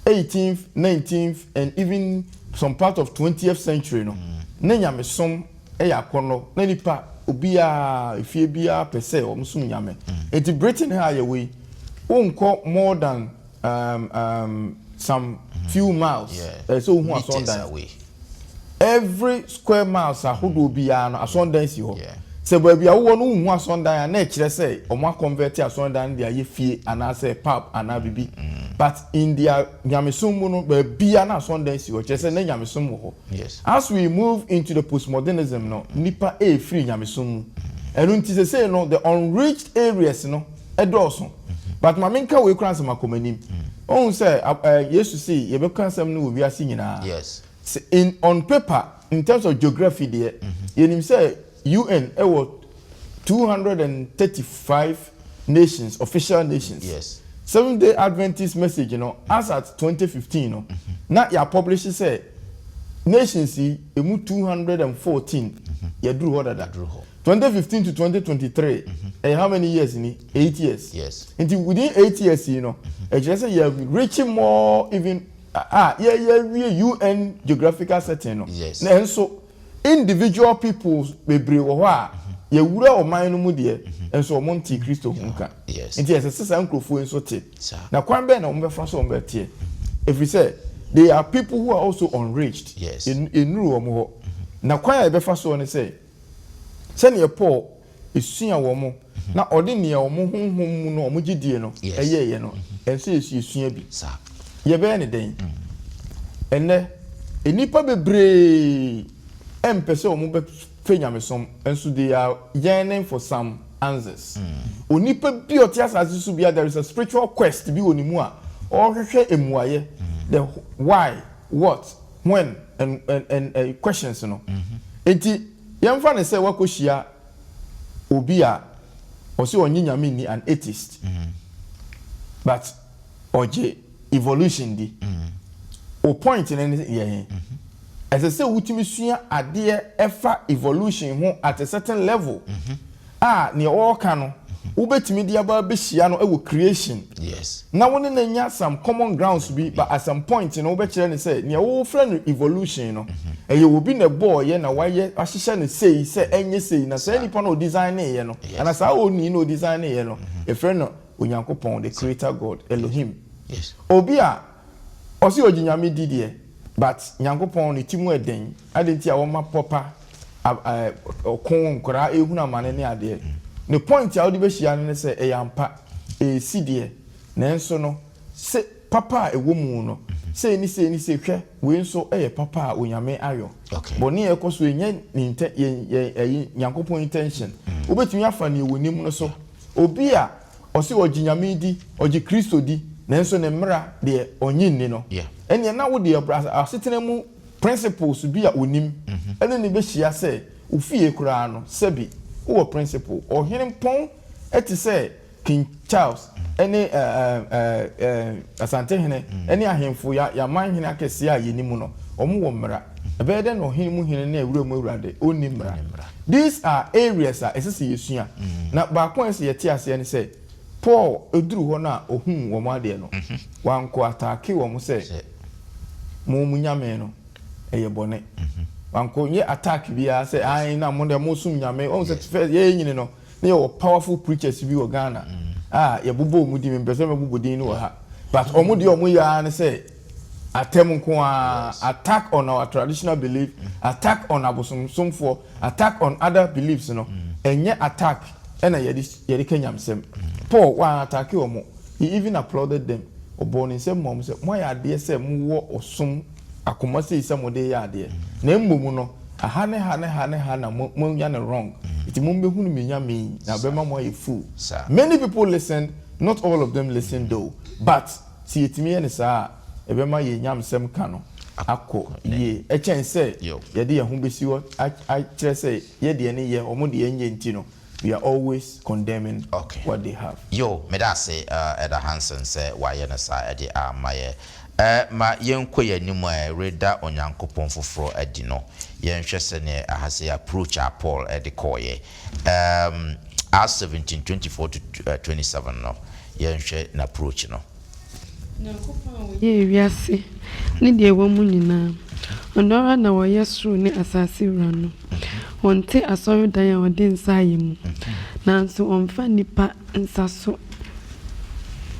Eighteenth, nineteenth and even some part of twentieth century no, na nyamesom yɛ akɔnnɔ, na nipa obiara, efie biara pɛ sɛ wɔn som nyame. Enti Britain ha a yɛwɔ yi, wonkɔ more than um, um, some few miles, ɛsɛ sɛ wohu asɔndan. Every square miles ahodoɔ biara no, asɔndan si hɔ. Sɛ baabi a wowɔ no wonhu asɔndan a, na ɛkyerɛ sɛ wɔn akɔnvɛte asɔndan no de ayɛ fie anaasɛ pub anaa biribi. But in their nyamesom mu no, baabiara na asɔndan si hɔ, kyerɛ sɛ na nyamesom wɔ hɔ. As we move into the postmodernism no, nnipa refiri nyamesom mu. Ɛno nti sesei no, the unreached areas no dɔɔso. But ma menka wei koraa ansa makɔ m'anim. Wohu sɛ Yesu se yɛbɛka asɛm no wɔ wiase nyinaa. Sɛ in on paper in terms of geography deɛ, yɛnim sɛ UN wɔ 235 nations, official nations. Seventh Day Adventist message no, as at 2015 no, na yɛapublish sɛ nations yi, ɛmu 214 yɛaduru hɔ dada. 2015 to 2023, ɛyɛ how many years ni? 8 years. Nti within 8 years yi no, ɛkyerɛ sɛ yɛ reaching more even a yɛyɛ UN geographical setting no. Nanso individual people bebree wɔ hɔ a yɛwura ɔman no mu deɛ, nso wɔn nte Kristo ho nka. Nti ɛsɛ sɛ saa nkurɔfoɔ yi nso te. Na kwan bɛn na wɔn bɛfa so wɔn bɛteɛ? Ɛfiri sɛ they are people who are also unreached. Yɛnnuru wɔn hɔ. Na kwan a yɛbɛfa soɔ ne sɛ, sɛdeɛ Paul sua wɔn na ɔde nea wɔn honhom mu no wɔn gye die no yɛeɛ no, ɛsɛ sɛ yɛsua bi. Yɛbɛyɛ no dɛn? Ɛnnɛ, nnipa bebree mpɛ sɛ wɔbɛfa nyamesom, nso they are yearning for some answers. Onipa bi a ɔte asase so biara, there is a spiritual quest bi wɔ ne mu a ɔrehwehwɛ mmuaeɛ, the why, what, when and and and eh, questions no. Enti yɛmfa no sɛ woakɔhyia obi a ɔse ɔnnye Nyame nni, an atheist, but ɔgye evolution di. Wo point no ne yɛ he? Ɛsɛ sɛ wotumi sua adeɛ ɛfa evolution ho at a certain level a nea ɔreka no wobɛtumi de aba abɛhyia no wɔ creation na wo ne no anya some common grounds bi, but at some point no wobɛkyerɛ no sɛ nea wofrɛ no evolution no ɛyɛ obi na ɛbɔɔyɛ na wayɛ ahyehyɛ no sei sɛ ɛnyɛ sei, na saa nipa no ɔdesigneeɛ no anaa saa onii no ɔdesigneeɛ no yɛfrɛ no Onyankopɔn, the creator God, Elohim. Obi a ɔse ɔgye Nyame di deɛ but Nyankopɔn ne ti mu ɛden, adɛn nti a wɔma pɔpa ɔko nkoraa ɛhunu amane ne adeɛ. Ne point a wode bɛhyia no ne sɛ ɛyɛ ampa ɛresi deɛ nanso no se papa a ɛwɔ mu no sei ne sei ne sei, hwɛ wei nso yɛ papa a Onyame ayɔ. Bɔne a ɛkɔ so ɛnyɛ ne ntɛ yɛn yɛn ɛyi Nyankopɔn intention. Wobɛtumi afa neɛ wɔnim no so. Obi a ɔse ɔgye Nyame di, ɔgye Kristo di, nanso ne mmara deɛ ɔnnye nni no, ɛnneɛ na wo deɛ asetena mu principles bi a ɔnim ne no bɛhyia sɛ wo fie koraa no, sɛbi wowɔ principle. Ɔhene pɔn te sɛ King Charles ne Asantehene ne ahemfo, yɛn aman hene akɛseɛ a yɛnim no, wɔwɔ mmara. Ɛbɛyɛ dɛn na ɔhene mu hene ne awura mu awurade ɔnni mmara? These are areas a ɛsɛ sɛ yɛsua. Na baako a ɛsɛ sɛ yɛte aseɛ ne sɛ, Paul duru hɔ no a ɔhuu wɔn adeɛ no, wankɔ ataake wɔn sɛ mo mo nyame no ɛyɛ bɔne. Wankɔ nyɛ attack biara sɛ ae na mo deɛ mosom nyame. Wɔn sɛ first yɛyɛ nyini no, na yɛwɔ powerful preachers bi wɔ Ghana a yɛbobɔ wɔn din, mempɛ sɛ mɛbobɔ din no wɔ ha, but wɔn deɛ wɔn yɛ ara ne sɛ atɛm nko ara, attack on our traditional belief, attack on abosomsomfoɔ, attack on other beliefs no, ɛnyɛ attack ɛna yɛde yɛde ka nyamsɛm. Paul wɔn attack wɔn, he even applauded them, ɔbɔɔ ne nsam ma wɔn sɛ moayɛ adeɛ sɛ mowɔ ɔsom akoma sei sɛ mode yɛ adeɛ, na mmom no aha ne ha ne ha ne ha na mo moanya no wrong, nti mommɛhunu me Nyame yi na ɔbɛma mo ayɛ full. Many people listened, not all of them listened though, but sɛ yɛtumi yɛ no saa a, ɛbɛma yɛn nyamesɛm ka no akɔ yie kyɛn sɛ yɛde yɛn ho bɛsi hɔ akyerɛ sɛ yɛ deɛ no yɛ, wɔn deɛ nyɛ nti no, we are always condemning what they have. Yo, meda ase Elder Hansen sɛ wayɛ no saa de ama yɛ. Ma yɛnkɔ yɛn anim ɛ, reda Onyankopɔn foforɔ adi no, yɛnhwɛ sɛdeɛ aha sei approach a Paul de kɔeɛ. Um, Acts 17, 24 to 27 no, yɛnhwɛ n'approach no. Nyankopɔn a ɔyɛɛ wiase ne deɛ ɛwɔ mu nyinaa, ɔno ara na ɔyɛ soro ne asase wura no. Ɔnte asɔredan a wɔde nsa ayɛ mu, nanso ɔmfa nnipa nsa so,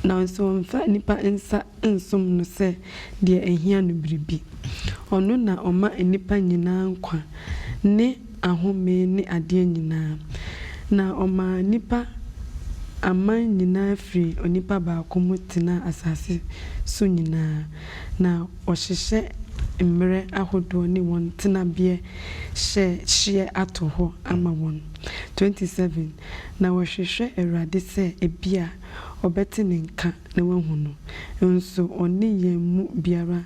nanso ɔmfa nnipa nsa nsom no sɛ deɛ ahia no biribi. Ɔno na ɔma nnipa nyinaa nkwa ne ahome ne adeɛ nyinaa. Na ɔmaa nnipa aman nyinaa firii onipa baako mu tenaa asase so nyinaa, na ɔhyehyɛ mmerɛ ahodoɔ ne wɔn tenabeɛ hyɛ hyeɛ ato hɔ ama wɔn. 27 na wɔhwehwɛ Awurade sɛ ebia ɔbɛte ne nka na wahu no, nso ɔne yɛn mu biara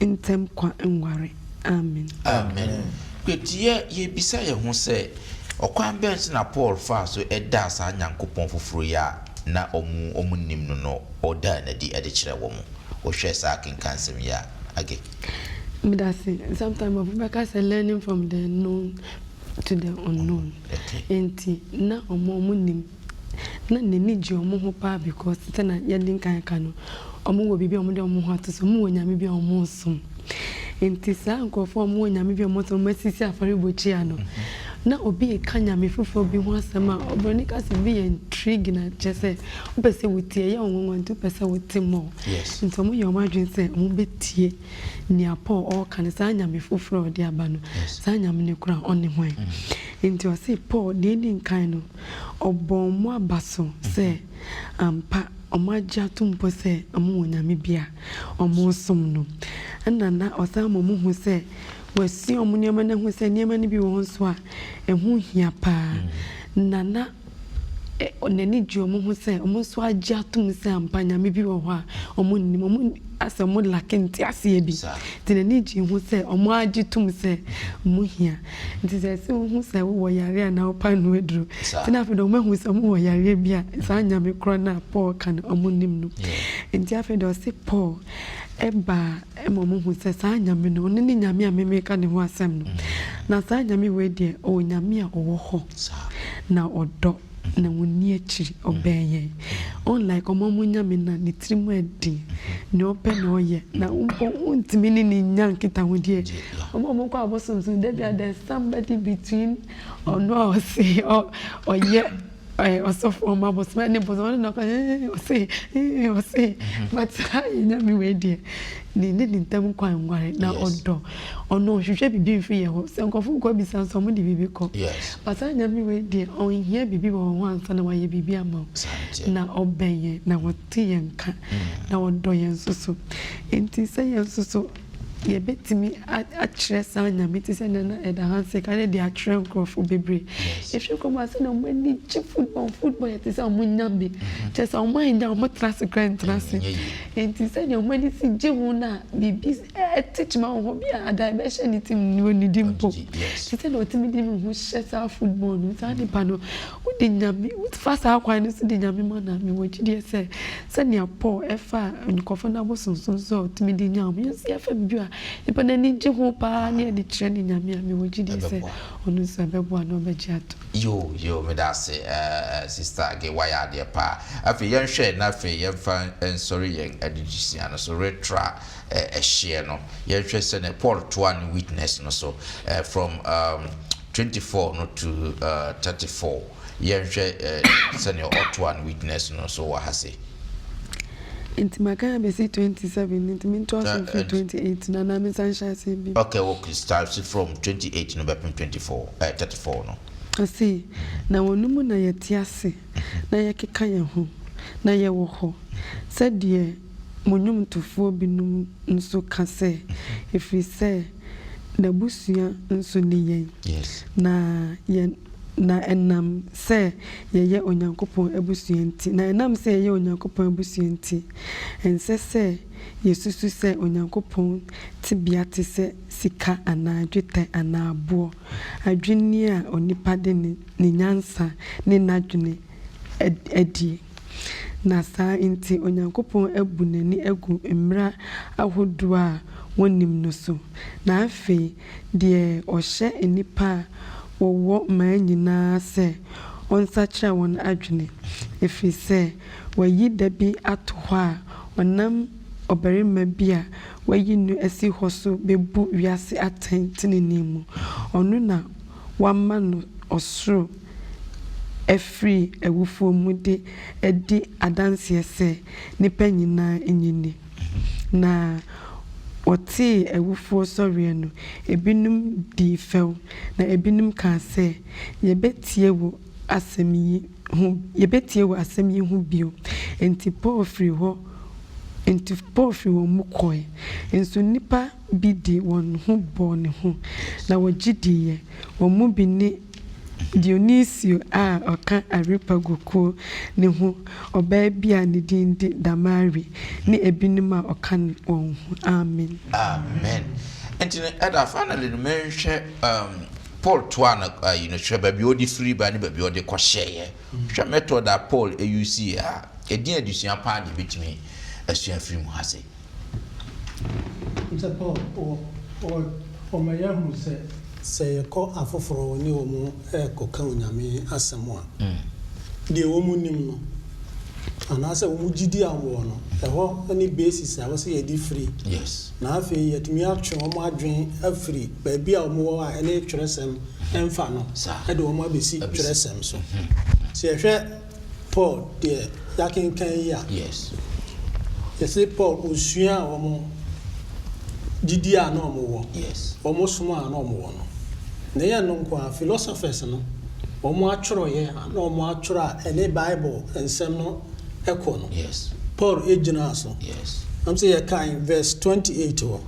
ntam kwa nware. Amen. Amen. Kweteɛ, yɛrebisa yɛn ho sɛ, ɔkwan bɛn so na Paul faa so daa saa Nyankopɔn foforo yi a na wɔn nnim no no, ɔdaa no adi de kyerɛɛ wɔn? Wohwɛ saa akenkan nsɛm yi a, Age. Medase. Sometimes nkurɔfo bɛka sɛ learning from the known to the unknown. Nti na wɔn a wɔnim na n'ani gye wɔn ho paa because sɛnea yɛadi nkan aka no, wɔwɔ biribi a wɔde wɔn ho ato so, wɔwɔ nyame bi a wɔresom. Nti saa nkurɔfoɔ a wɔwɔ nyame bi a wɔresom, wɔasisi afɔrebukyia no, na obi reka nyame foforɔ bi ho asɛm a, oburoni ka sɛ bi yɛ intriguing a kyerɛ sɛ wopɛ sɛ wotie, ɛyɛ wo nwanwa nti wopɛ sɛ wote more. Nti wɔyɛ wɔn adwene sɛ wɔbɛtie nea Paul ɔreka no, saa nyame foforɔ a ɔde aba no, saa nyame no koraa ɔne hwan? Nti ɔse Paul deɛ ɛdi nkan no, ɔbɔɔ wɔn aba so sɛ ampa wɔagye atom mpo sɛ wɔwɔ nyame bi a wɔresom no. Ɛna na ɔsan ma wɔhu sɛ wasua wɔn nneɛma no ahu sɛ nneɛma no bi wɔ hɔ nso a ɛho hia paa. Na na. N'ani gye wɔn ho sɛ wɔn nso agye atom sɛ ampa Nyame bi wɔ hɔ a wɔn nnim, wɔn asɛ wɔn lacke nteaseɛ bi. Nti n'ani gye ho sɛ wɔn agye tom sɛ wɔn hia. Nti sɛ ɛsɛ wohu sɛ wowɔ yareɛ anaa wopɛ ano aduro. Nti na afei deɛ wɔn ahu sɛ wɔn wɔ yareɛ bi a saa Nyame korɔ no a Paul ka no wɔn nnim no. Nti afei deɛ ɔse Paul baa ma wɔn hu sɛ saa Nyame no ɔno ne Nyame a me meka ne ho asɛm no. Na saa Nyame wei deɛ ɔwɔ Nyame a ɔwɔ hɔ na ɔdɔ na ɔnni akyiri, ɔbɛn yɛn. Unlike wɔn a wɔn Nyame no a ne tiri mu ɛden, nea ɔpɛ na ɔyɛ na mpo wontumi ne no nnya nkitahodie. Wɔn a wɔkɔ abosom so no da biara there's somebody between ɔno a ɔse ɔyɛ Ɔsɔfo ɔma abosom ɛne bosom ɔno na ɔka ee ɔse ee ɔse but saa yɛ nyame wei deɛ ne ne ne ntam kwan nware na ɔdɔ ɔno ɔhwehwɛ biribi mfiri yɛn hɔ sɛ nkurɔfo kɔ bisa nso ɔmo de biribi kɔ but saa nyame wei deɛ ɔnhia biribi wɔ wɔn ho ansa na wayɛ biribi ama wo na ɔbɛn yɛn na ɔte yɛn nka na ɔdɔ yɛn nso so nti sɛ yɛn nso so Yɛbɛtumi akyerɛ saa Nyame te sɛ nea na Elder Hansen ka no de akyerɛ nkurɔfo bebree. Yɛhwɛ kurom ha sɛnea wɔn ani gye football, football yɛ te sɛ wɔn nyame. Kyerɛ sɛ wɔn annya a wɔtra ase koraa ntra ase. Enti sɛnea wɔn ani si gye ho no a biribi te kyema wɔ hɔ bi a ada ɛbɛhyɛ ne tirim no ɔnnidi mpo. Te sɛ nea ɔtumi de ne ho hyɛ saa football no mu, saa nipa no wode Nyame, wofa saa kwan no so de Nyame ma no a, mewɔ gyidie sɛ Sɛnea Paul faa nkurɔfo no abosonsom so a otumi de nyaa wɔn, yɛn nso yɛfa biribi a nnipa no ani gye ho paa na yɛde kyerɛ ne Nyame a, mewɔ gyidie sɛ ɔno nso ɛbɛboa na ɔbɛgye atom. Yoo yoo medase eh sister Age wayɛ adeɛ paa. Afei yɛnhwɛ na afei yɛmfa nsɔre yɛn adedesua no so retra ɛhyeɛ no yɛnhwɛ sɛdeɛ Paul toa ne witness no so from 24 no to 34. Yɛnhwɛ sɛnea ɔtoa ne witness no so wɔ ha sei. Nti makan abɛsi 27 no nti mentoa so mfiri 28 no anaa mensan nhyɛ aseɛ bio? Okay okay start from 28 no bɛpem 24 eh 34 no. Ɔse, Na wɔn mu na yɛte ase na yɛkeka yɛn ho na yɛwɔ hɔ, sɛdeɛ mo nnwomtofoɔ binom nso ka sɛ, Ɛfiri sɛ n'abusua nso ne yɛn, na yɛn. Na ɛnam sɛ yɛyɛ Onyankopɔn abusua nti, na ɛnam sɛ yɛyɛ Onyankopɔn abusua nti, ɛnsɛ sɛ yesusu sɛ Onyankopɔn tebea te sɛ sika anaa dwetɛ anaa aboɔ, adwinnie a onipa de ne nyansa ne n'adwene adie. Na saa nti Onyankopɔn abu n'ani agu mmara ahodoɔ a wɔnnim no so. Na afei deɛ ɔhyɛ nnipa a wɔwɔ mmaa nyina ara sɛ wɔnsakyera wɔn adwene, ɛfiri sɛ wayi da bi ato hɔ a ɔnam ɔbarima bi a wayi no asi hɔ so bɛbu wiase atɛn tenenee mu, ɔno na wama no ɔsoro afiri awufoɔ mu de adi adanseɛ sɛ nnipa nyina ara nnye nni. Na wɔtee awufoɔ sɔreɛ no, ebinom dii fɛw, na ebinom kaa sɛ, Yɛbɛtie wo asɛm yi ho, yɛbɛtie wo asɛm yi ho bio. Enti Paul firii hɔ, enti Paul firii wɔn mu kɔe. Nso nnipa bi de wɔn ho bɔɔ ne ho, na wɔgye diiɛ. Wɔn mu bi ne Dionisio a ɔka Areopago kuo no ho ɔbaa bi a ne din de Damari, ne ebinom a ɔka wɔn ho. Amen. Amen. Nti no ɛda finally no menhwɛ um, Paul toa no ayi no hwɛ baabi ɔde firi ba ne baabi ɔde kɔhyɛeɛ. Hwɛ method a Paul use a ɛdin adesua paa na ɛbɛtumi asua firi mu ha sei. Sɛ Paul wɔ wɔ ɔma yɛahu sɛ. Sɛ yɛkɔ afoforɔ hɔ ne wɔn rekɔka Onyame asɛm a, deɛ wɔn nim no, anaasɛ wɔn gyidie a wɔwɔ no, ɛhɔ ne basis a ɛwɔ sɛ yɛde firi. Na afei yɛatumi atwe wɔn adwene afiri baabi a wɔwɔ a ɛne twerɛsɛm mfa no de wɔn abɛsi twerɛsɛm so. Sɛ yɛhwɛ Paul deɛ yɛakenkan yi a, yɛse Paul ɔsuaa wɔn gyidie a na wɔwɔ, wɔn som a na wɔwɔ no. Na ɛnyɛ ɛno nko ara, philosophers no, wɔn atwerɛeɛ a na wɔn atwerɛ a ɛne Bible nsɛm no kɔ no, Paul gyinaa so. Ɛm sɛ yɛkan verse 28 hɔ.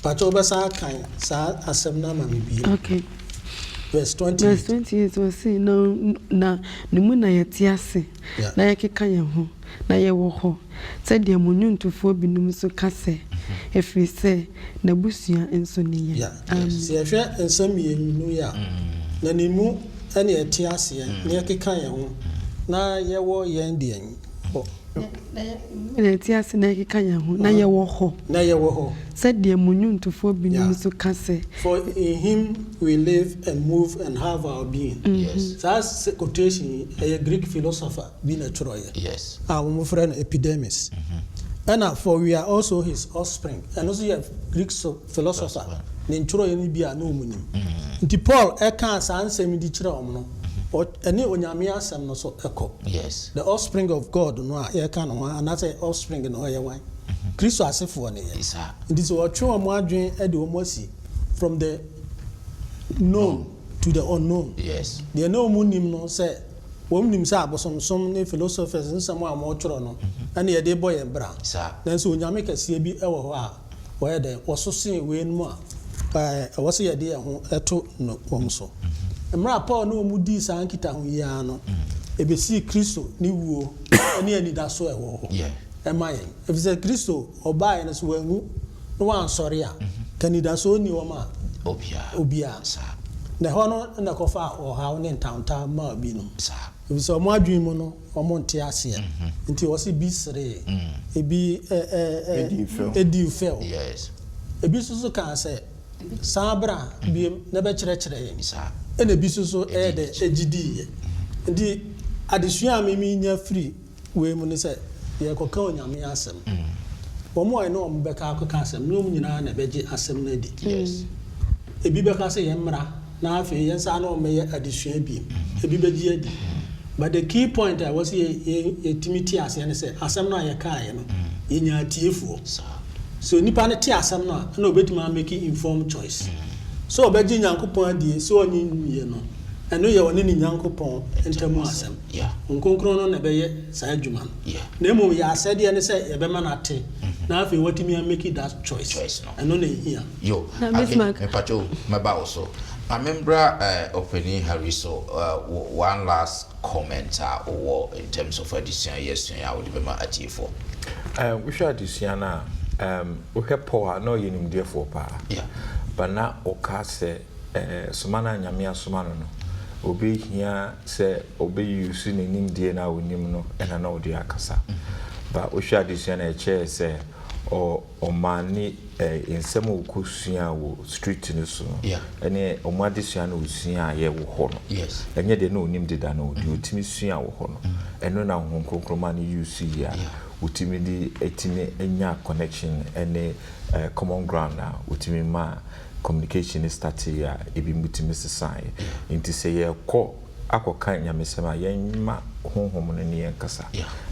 Pakyɛ wobɛsan akan saa asɛm no ama me bio. Okay. Verse 28. Verse 28 ɔse, Na, na ne mu na yɛte ase, na yɛkeka yɛn ho, na yɛwɔ hɔ, sɛdeɛ mo nnwontofoɔ binom nso ka sɛ, Ɛfiri sɛ n'abusua nso ne yɛn. Amen. Sɛ yɛhwɛ nsɛm mmienu yi a, na ne mu na yɛte aseɛ, na yɛkeka yɛn ho, na yɛwɔ yɛn deɛn hɔ. Na yɛte ase na yɛkeka yɛn ho, na yɛwɔ hɔ. Na yɛwɔ hɔ. Sɛdeɛ mo nnwontofoɔ binom nso ka sɛ. For in him we live and move and have our being. Saa quotation yi, ɛyɛ Greek philosopher bi na ɛtwerɛeɛ a wɔfrɛ no Epidemus. Ɛna for we are also his offspring, ɛno nso yɛ Greek philosopher ne ntwerɛeɛ no bi a na wɔnim. Nti Paul kaa saa nsɛm yi de kyerɛɛ wɔn no, ɛne Onyame asɛm no nso kɔ. The offspring of God no a yɛreka ne ho anaasɛ offspring no ɔyɛ wan? Kristo asefoɔ ne yɛn. Nti sɛ wɔtwe wɔn adwene de wɔn asi from the known to the unknown. Deɛ na wɔn nim no sɛ wɔn nim sɛ abosomsom ne philosophers nsɛm a wɔtwerɛ no ɛna yɛde bɔ yɛn bra. Nanso Onyame kɛseɛ bi wɔ hɔ a wɔyɛ dɛn? Wɔso sen weinom a ɛwɔ sɛ yɛde yɛn ho to no wɔn so. Mmerɛ a Paul ne wɔn dii saa nkitaho yi ara no, ɛbɛsii Kristo ne wuo ne anidasoɔ a ɛwɔ hɔ ma yɛn. Ɛfiri sɛ Kristo ɔbaeɛ no, sɛ wanwu na wansɔre a, nka anidasoɔ nni hɔ ma obiara. Na ɛhɔ no na ɛkɔfaa ɔhaw ne ntawntaw maa binom. Ɛfiri sɛ wɔn adwene mu no, wɔn nte aseɛ. Nti wɔse bi seree, ebi dii fɛw. Ebi nso so kaa sɛ, San bra biom na bɛkyerɛkyerɛ yɛn. Ɛna ebi nso so ɛyɛ dɛ egye diiɛ. Nti adesua a me menya firi wei mu ne sɛ, yɛrekɔka Onyame asɛm. Wɔn a yɛne wɔn bɛka akɔka asɛm no, nyɛ wɔn nyinaa na ɛbɛgye asɛm no adi. Ebi bɛka sɛ yɛmmra na afei yɛnsan ne wɔn mmɛyɛ adesua bio. Ebi bɛgye adi. But the key point a ɛwɔ sɛ yɛtumi te aseɛ ne sɛ, asɛm no a yɛkaeɛ no, yɛnya atiefoɔ. Sɛ onipa no te asɛm no a, ɛna ɔbɛtumi a make informed choice. Sɛ ɔbɛgye Nyankopɔn adie, sɛ ɔnnye nnie no, ɛno yɛ ɔne ne Nyankopɔn ntam asɛm. Honhom Kronkron no na ɛbɛyɛ saa adwuma no. Na mmom yɛn asɛdeɛ ne sɛ yɛbɛma no ate, na afei watumi a make that choice. Ɛno na ɛhia. Yo, Na Ake, Bismarck. mepakyɛ o, mɛba wo so. Ma membra eh, Ɔpanin Harry so, eh, wo one last comment a wowɔ in terms of adesua yi yɛasua yi a wode bɛma atiefoɔ. Eh, wohwɛ adesua no a, ehm, wohwɛ Paul a, na ɔyɛ nimdeɛfoɔ paa. Yeah. But na ɔka sɛ, eh, soma no a Nyame asoma no no, ɔbɛhia sɛ ɔbɛ use ne nimdeɛ no a ɔnim no na na ɔde akasa. But wohwɛ adesua no a, ɛkyerɛɛ sɛ ɔ, Ɔmaa ne nsɛm a ɔkɔsuaa wɔ street no so no ne wɔn adesua no a ɔsuaeɛ wɔ hɔ no, ɛnyɛ deɛ na ɔnim deda no, deɛ ɔtumi suaa wɔ hɔ no, ɛno na Honhom Kronkron maa no use yie a ɔtumi de tumi nyaa connection ne common ground a ɔtumi maa communication no starteeɛ a ebinom tumi sesaeɛ. Nti sɛ yɛrekɔ akɔka nyamesɛm a, yɛmma Honhom no ne yɛn nkasa,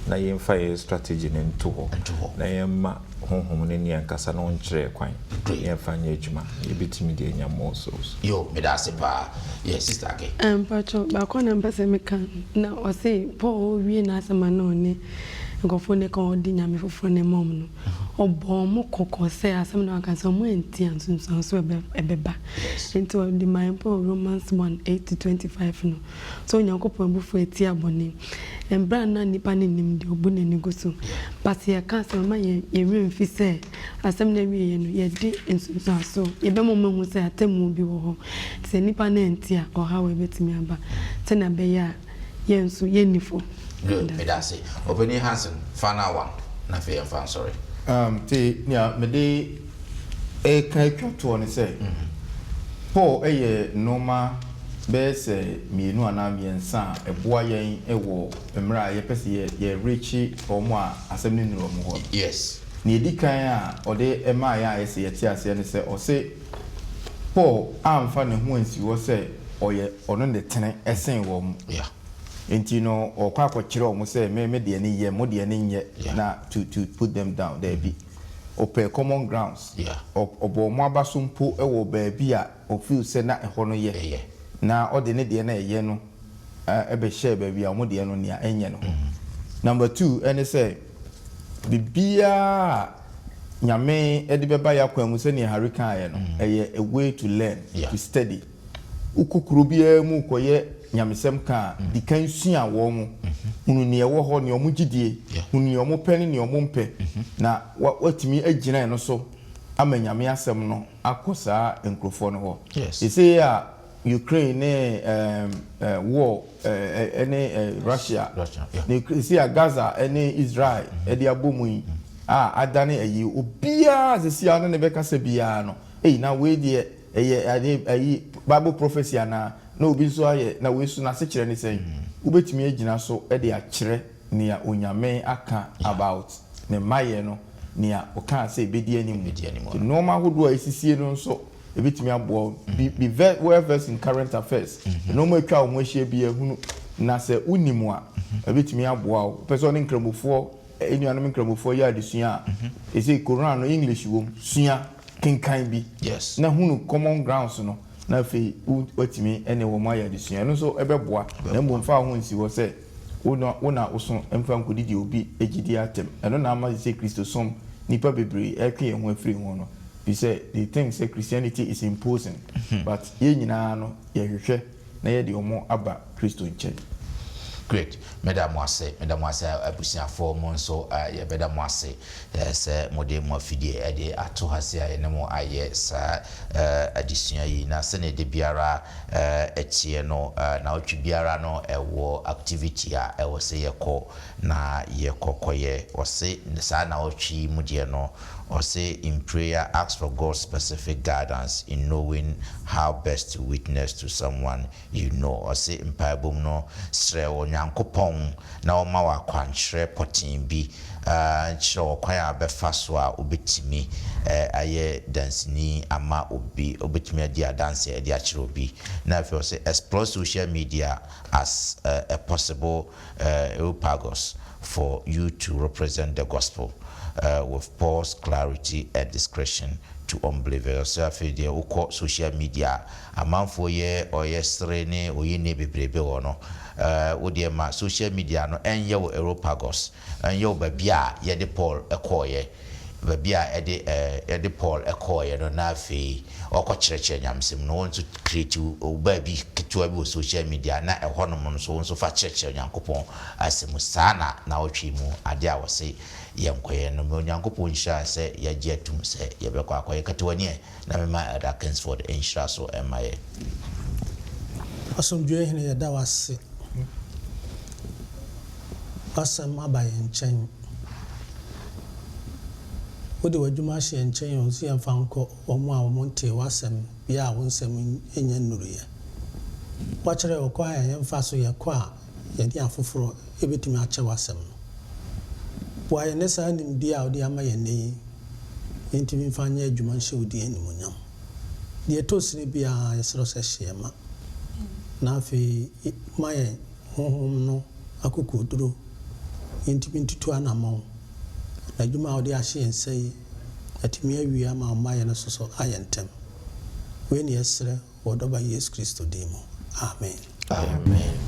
na yɛmfa yɛn strategy no nto hɔ, na yɛmma Honhom no ne yɛn nkasa na ɔnkyerɛ yɛn kwan na yɛmfa nyɛ adwuma, na yɛbɛtumi de anya more souls. Yo, meda ase paa. Yeah, Sister Ake. Mpakyɛw, baako a na mepɛ sɛ meka na ɔse Paul ɔwie n'asɛm a na ɔne nkurɔfoɔ no ka ɔde nyame foforɔ no ma wɔn no, ɔbɔɔ wɔn kɔkɔ sɛ asɛm no a waka no sɛ wɔn antie a nsunsuansoɔ ɛbɛba. Enti ɔde mae mpo wɔ Romans 1, 8 to 25 no, sɛ Onyankopɔn abufuo atia bɔne. Mberɛ a na nnipa no nnim deɛ ɔbu n'ani gu so. But sɛ yɛka asɛm a, mma yɛn yɛn werɛ mfi sɛ asɛm no awieɛ no, yɛde nsunsuansoɔ, yɛbɛma wɔn ahu sɛ atemmuo bi wɔ hɔ. Nti sɛ nnipa no antie a, ɔhaw a ɛbɛtumi aba. Sɛnea ɛbɛyɛ a yɛn nso yɛnni fɔ. Good, meda ase. Ɔpanin Hansen, final one, na afei yɛmfa nsɔre. Um, nti nea mede reka atwa toɔ ne sɛ, Paul yɛ nnoɔma bɛyɛ sɛ mmienu anaa mmiɛnsa a ɛboa yɛn wɔ mmerɛ a yɛpɛ sɛ yɛ yɛ reache wɔn a asɛm no nnuru wɔn hɔ no. Yes. Nea ɛdi kan a ɔde maa yɛn a ɛyɛ sɛ yɛte aseɛ ne sɛ, ɔse Paul amfa ne ho ansi hɔ sɛ ɔyɛ ɔno na ɛtene sen wɔn. Yeah. Enti no ɔrekɔ akɔkyerɛ wɔn sɛ me me deɛ no yɛ, mo deɛ no nyɛ Yeah. na to to put them down. Daabi. Ɔpɛɛ common grounds. Yeah. Ɔ ɔbɔɔ wɔn aba so mpo wɔ baabi a ɔ feel sɛ na ɛhɔ no yɛ. Ɛyɛ. Na ɔde ne deɛ no a ɛyɛ no bɛhyɛɛ baabi a wɔn deɛ no nea ɛnyɛ no hɔ. Number 2 ne sɛ, biribiara a Nyame de bɛba yɛn akwan mu sɛdeɛ Harry kaeɛ no, ɛyɛ a way to learn, Yeah. to study. Wokɔ kuro biara mu rekɔyɛ nyamesɛm ka a, di kan sua wɔn, hunu nea ɛwɔ hɔ, nea wɔgye die, hunu nea wɔpɛ ne nea wɔmpɛ, na woatumi agyina ɛno so ama Nyame asɛm no akɔ saa nkurɔfoɔ no hɔ. Seesei a Ukraine ne war ne Russia, ne seesei a Gaza ne Israel de abɔ mu yi a adane ayi, obiara seesei a wo ne no bɛkasa biara no, ei na wei deɛ Ɛyɛ ade ayi Bible prophecy anaa? Na obi nso ayɛ, na wei nso n'asekyerɛ ne sɛn? Wobɛtumi agyina so de akyerɛ nea Onyame aka about ne mmayɛ no, nea ɔkaa sɛ ɛbɛdi anim. Nti nnoɔma ahodoɔ a ɛsisie no nso ɛbɛtumi aboa wo. Be be well versed in current affairs. Nnoɔma a atwa wo ho ahyia biara hunu, na sɛ wonim a, ɛbɛtumi aboa wo. Wopɛ sɛ wo ne Nkramofoɔ, yɛn nuanom Nkramofoɔ yɛ adesua a, seesei Koran no English wom, sua. Kenkan bi na hunu common grounds no, na afei woatumi ne wɔn ayɛ adesua. Ɛno nso bɛboa, na mmom mfa wo ho nsi hɔ sɛ wo na wo na woso mfa nkɔdidi obi gyidie atɛm. Ɛno na ama seesei Kristosom nnipa bebree retwe yɛn ho afiri ho no, ɛfiri sɛ they think sɛ Christianity is imposing, but yɛn nyinaa no yɛhwehwɛ na yɛde wɔn aba Kristo nkyɛn. Great, meda mo ase, meda mo ase abusuafoɔ, mo nso yɛbɛda mo ase sɛ mode mo afidie de ato ha sei a yɛne mo ayɛ saa adesua yi. Na sɛdeɛ da biara ɛteɛ no, naawɔtwe biara no ɛwɔ activity a ɛwɔ sɛ yɛkɔ na yɛkɔ kɔyɛ. Ɔse saa naawɔtwe yi mu deɛ no, ɔse in prayer ask for God's specific guidance in knowing how best to witness to someone you know. Ɔse mpaebɔ mu no, srɛ Onyankopɔn na ɔmma wo akwankyerɛ pɔtee bi, kyerɛ wo ɔkwan a wobɛfa so a wobɛtumi ayɛ danseni ama obi, wobɛtumi adi adanseɛ de akyerɛ obi. Na afei ɔse explore social media as a possible Areopagus for you to represent the gospel with Paul's clarity and discretion to unbelievers. Ɔsɛ afei deɛ wokɔ social media a amanfoɔ yɛ ɔyɛ sere ne oyi ne bebrebe wɔ no, wo deɛ ma social media no ɛnyɛ wo Areopagus, ɛnyɛ wo baabi a yɛde Paul kɔeɛ. Baabi a ɛde yɛde Paul kɔeɛ no na afei ɔkɔkyerɛkyerɛ nyamesɛm no, wo nso create wo baabi ketewa bi wɔ social media na ɛhɔnom nso wo nso fa kyerɛkyerɛ Onyankopɔn asɛm. Saa na naawɔtwe yi mu adeɛ a wɔse yɛnkɔyɛ no. Ma Onyankopɔn nhyira sɛ yɛagye atum sɛ yɛbɛkɔ akɔyɛ. Kata w'ani ɛ na mema Elder Kingsford nhyira so mma yɛn. Asomdwoeɛ Hene yɛda wo ase W'asɛm aba yɛn nkyɛn. Wode w'adwuma ahyɛ yɛn nkyɛn o, sɛ yɛmfa nkɔ wɔn a wɔntee w'asɛm, bea a wo nsɛm nnya nnuruiɛ. Woakyerɛ yɛn ɔkwan a yɛmfa so yɛkɔ a yɛne afoforɔ bɛtumi akyɛ w'asɛm no. Boa yɛn ne saa nimdeɛ a wode ama yɛn nnɛ yi, yɛntumi mfa nyɛ adwuma nhyɛ wo din animuonyam. Deɛ ɛtɔ sini biara, yɛsrɛ wo sɛ hyɛ yɛn ma, na afei ma yɛn Honhom no akokoduro, yɛntumi ntutu anammɔn, na adwuma a wode ahyɛ yɛn nsa yi, yɛatumi awie ama wo mmaeɛ no nso so ayɛ ntɛm. Wei na yɛsrɛ wɔ Ɔdɔba Yesu Kristo din mu, amen. Amen.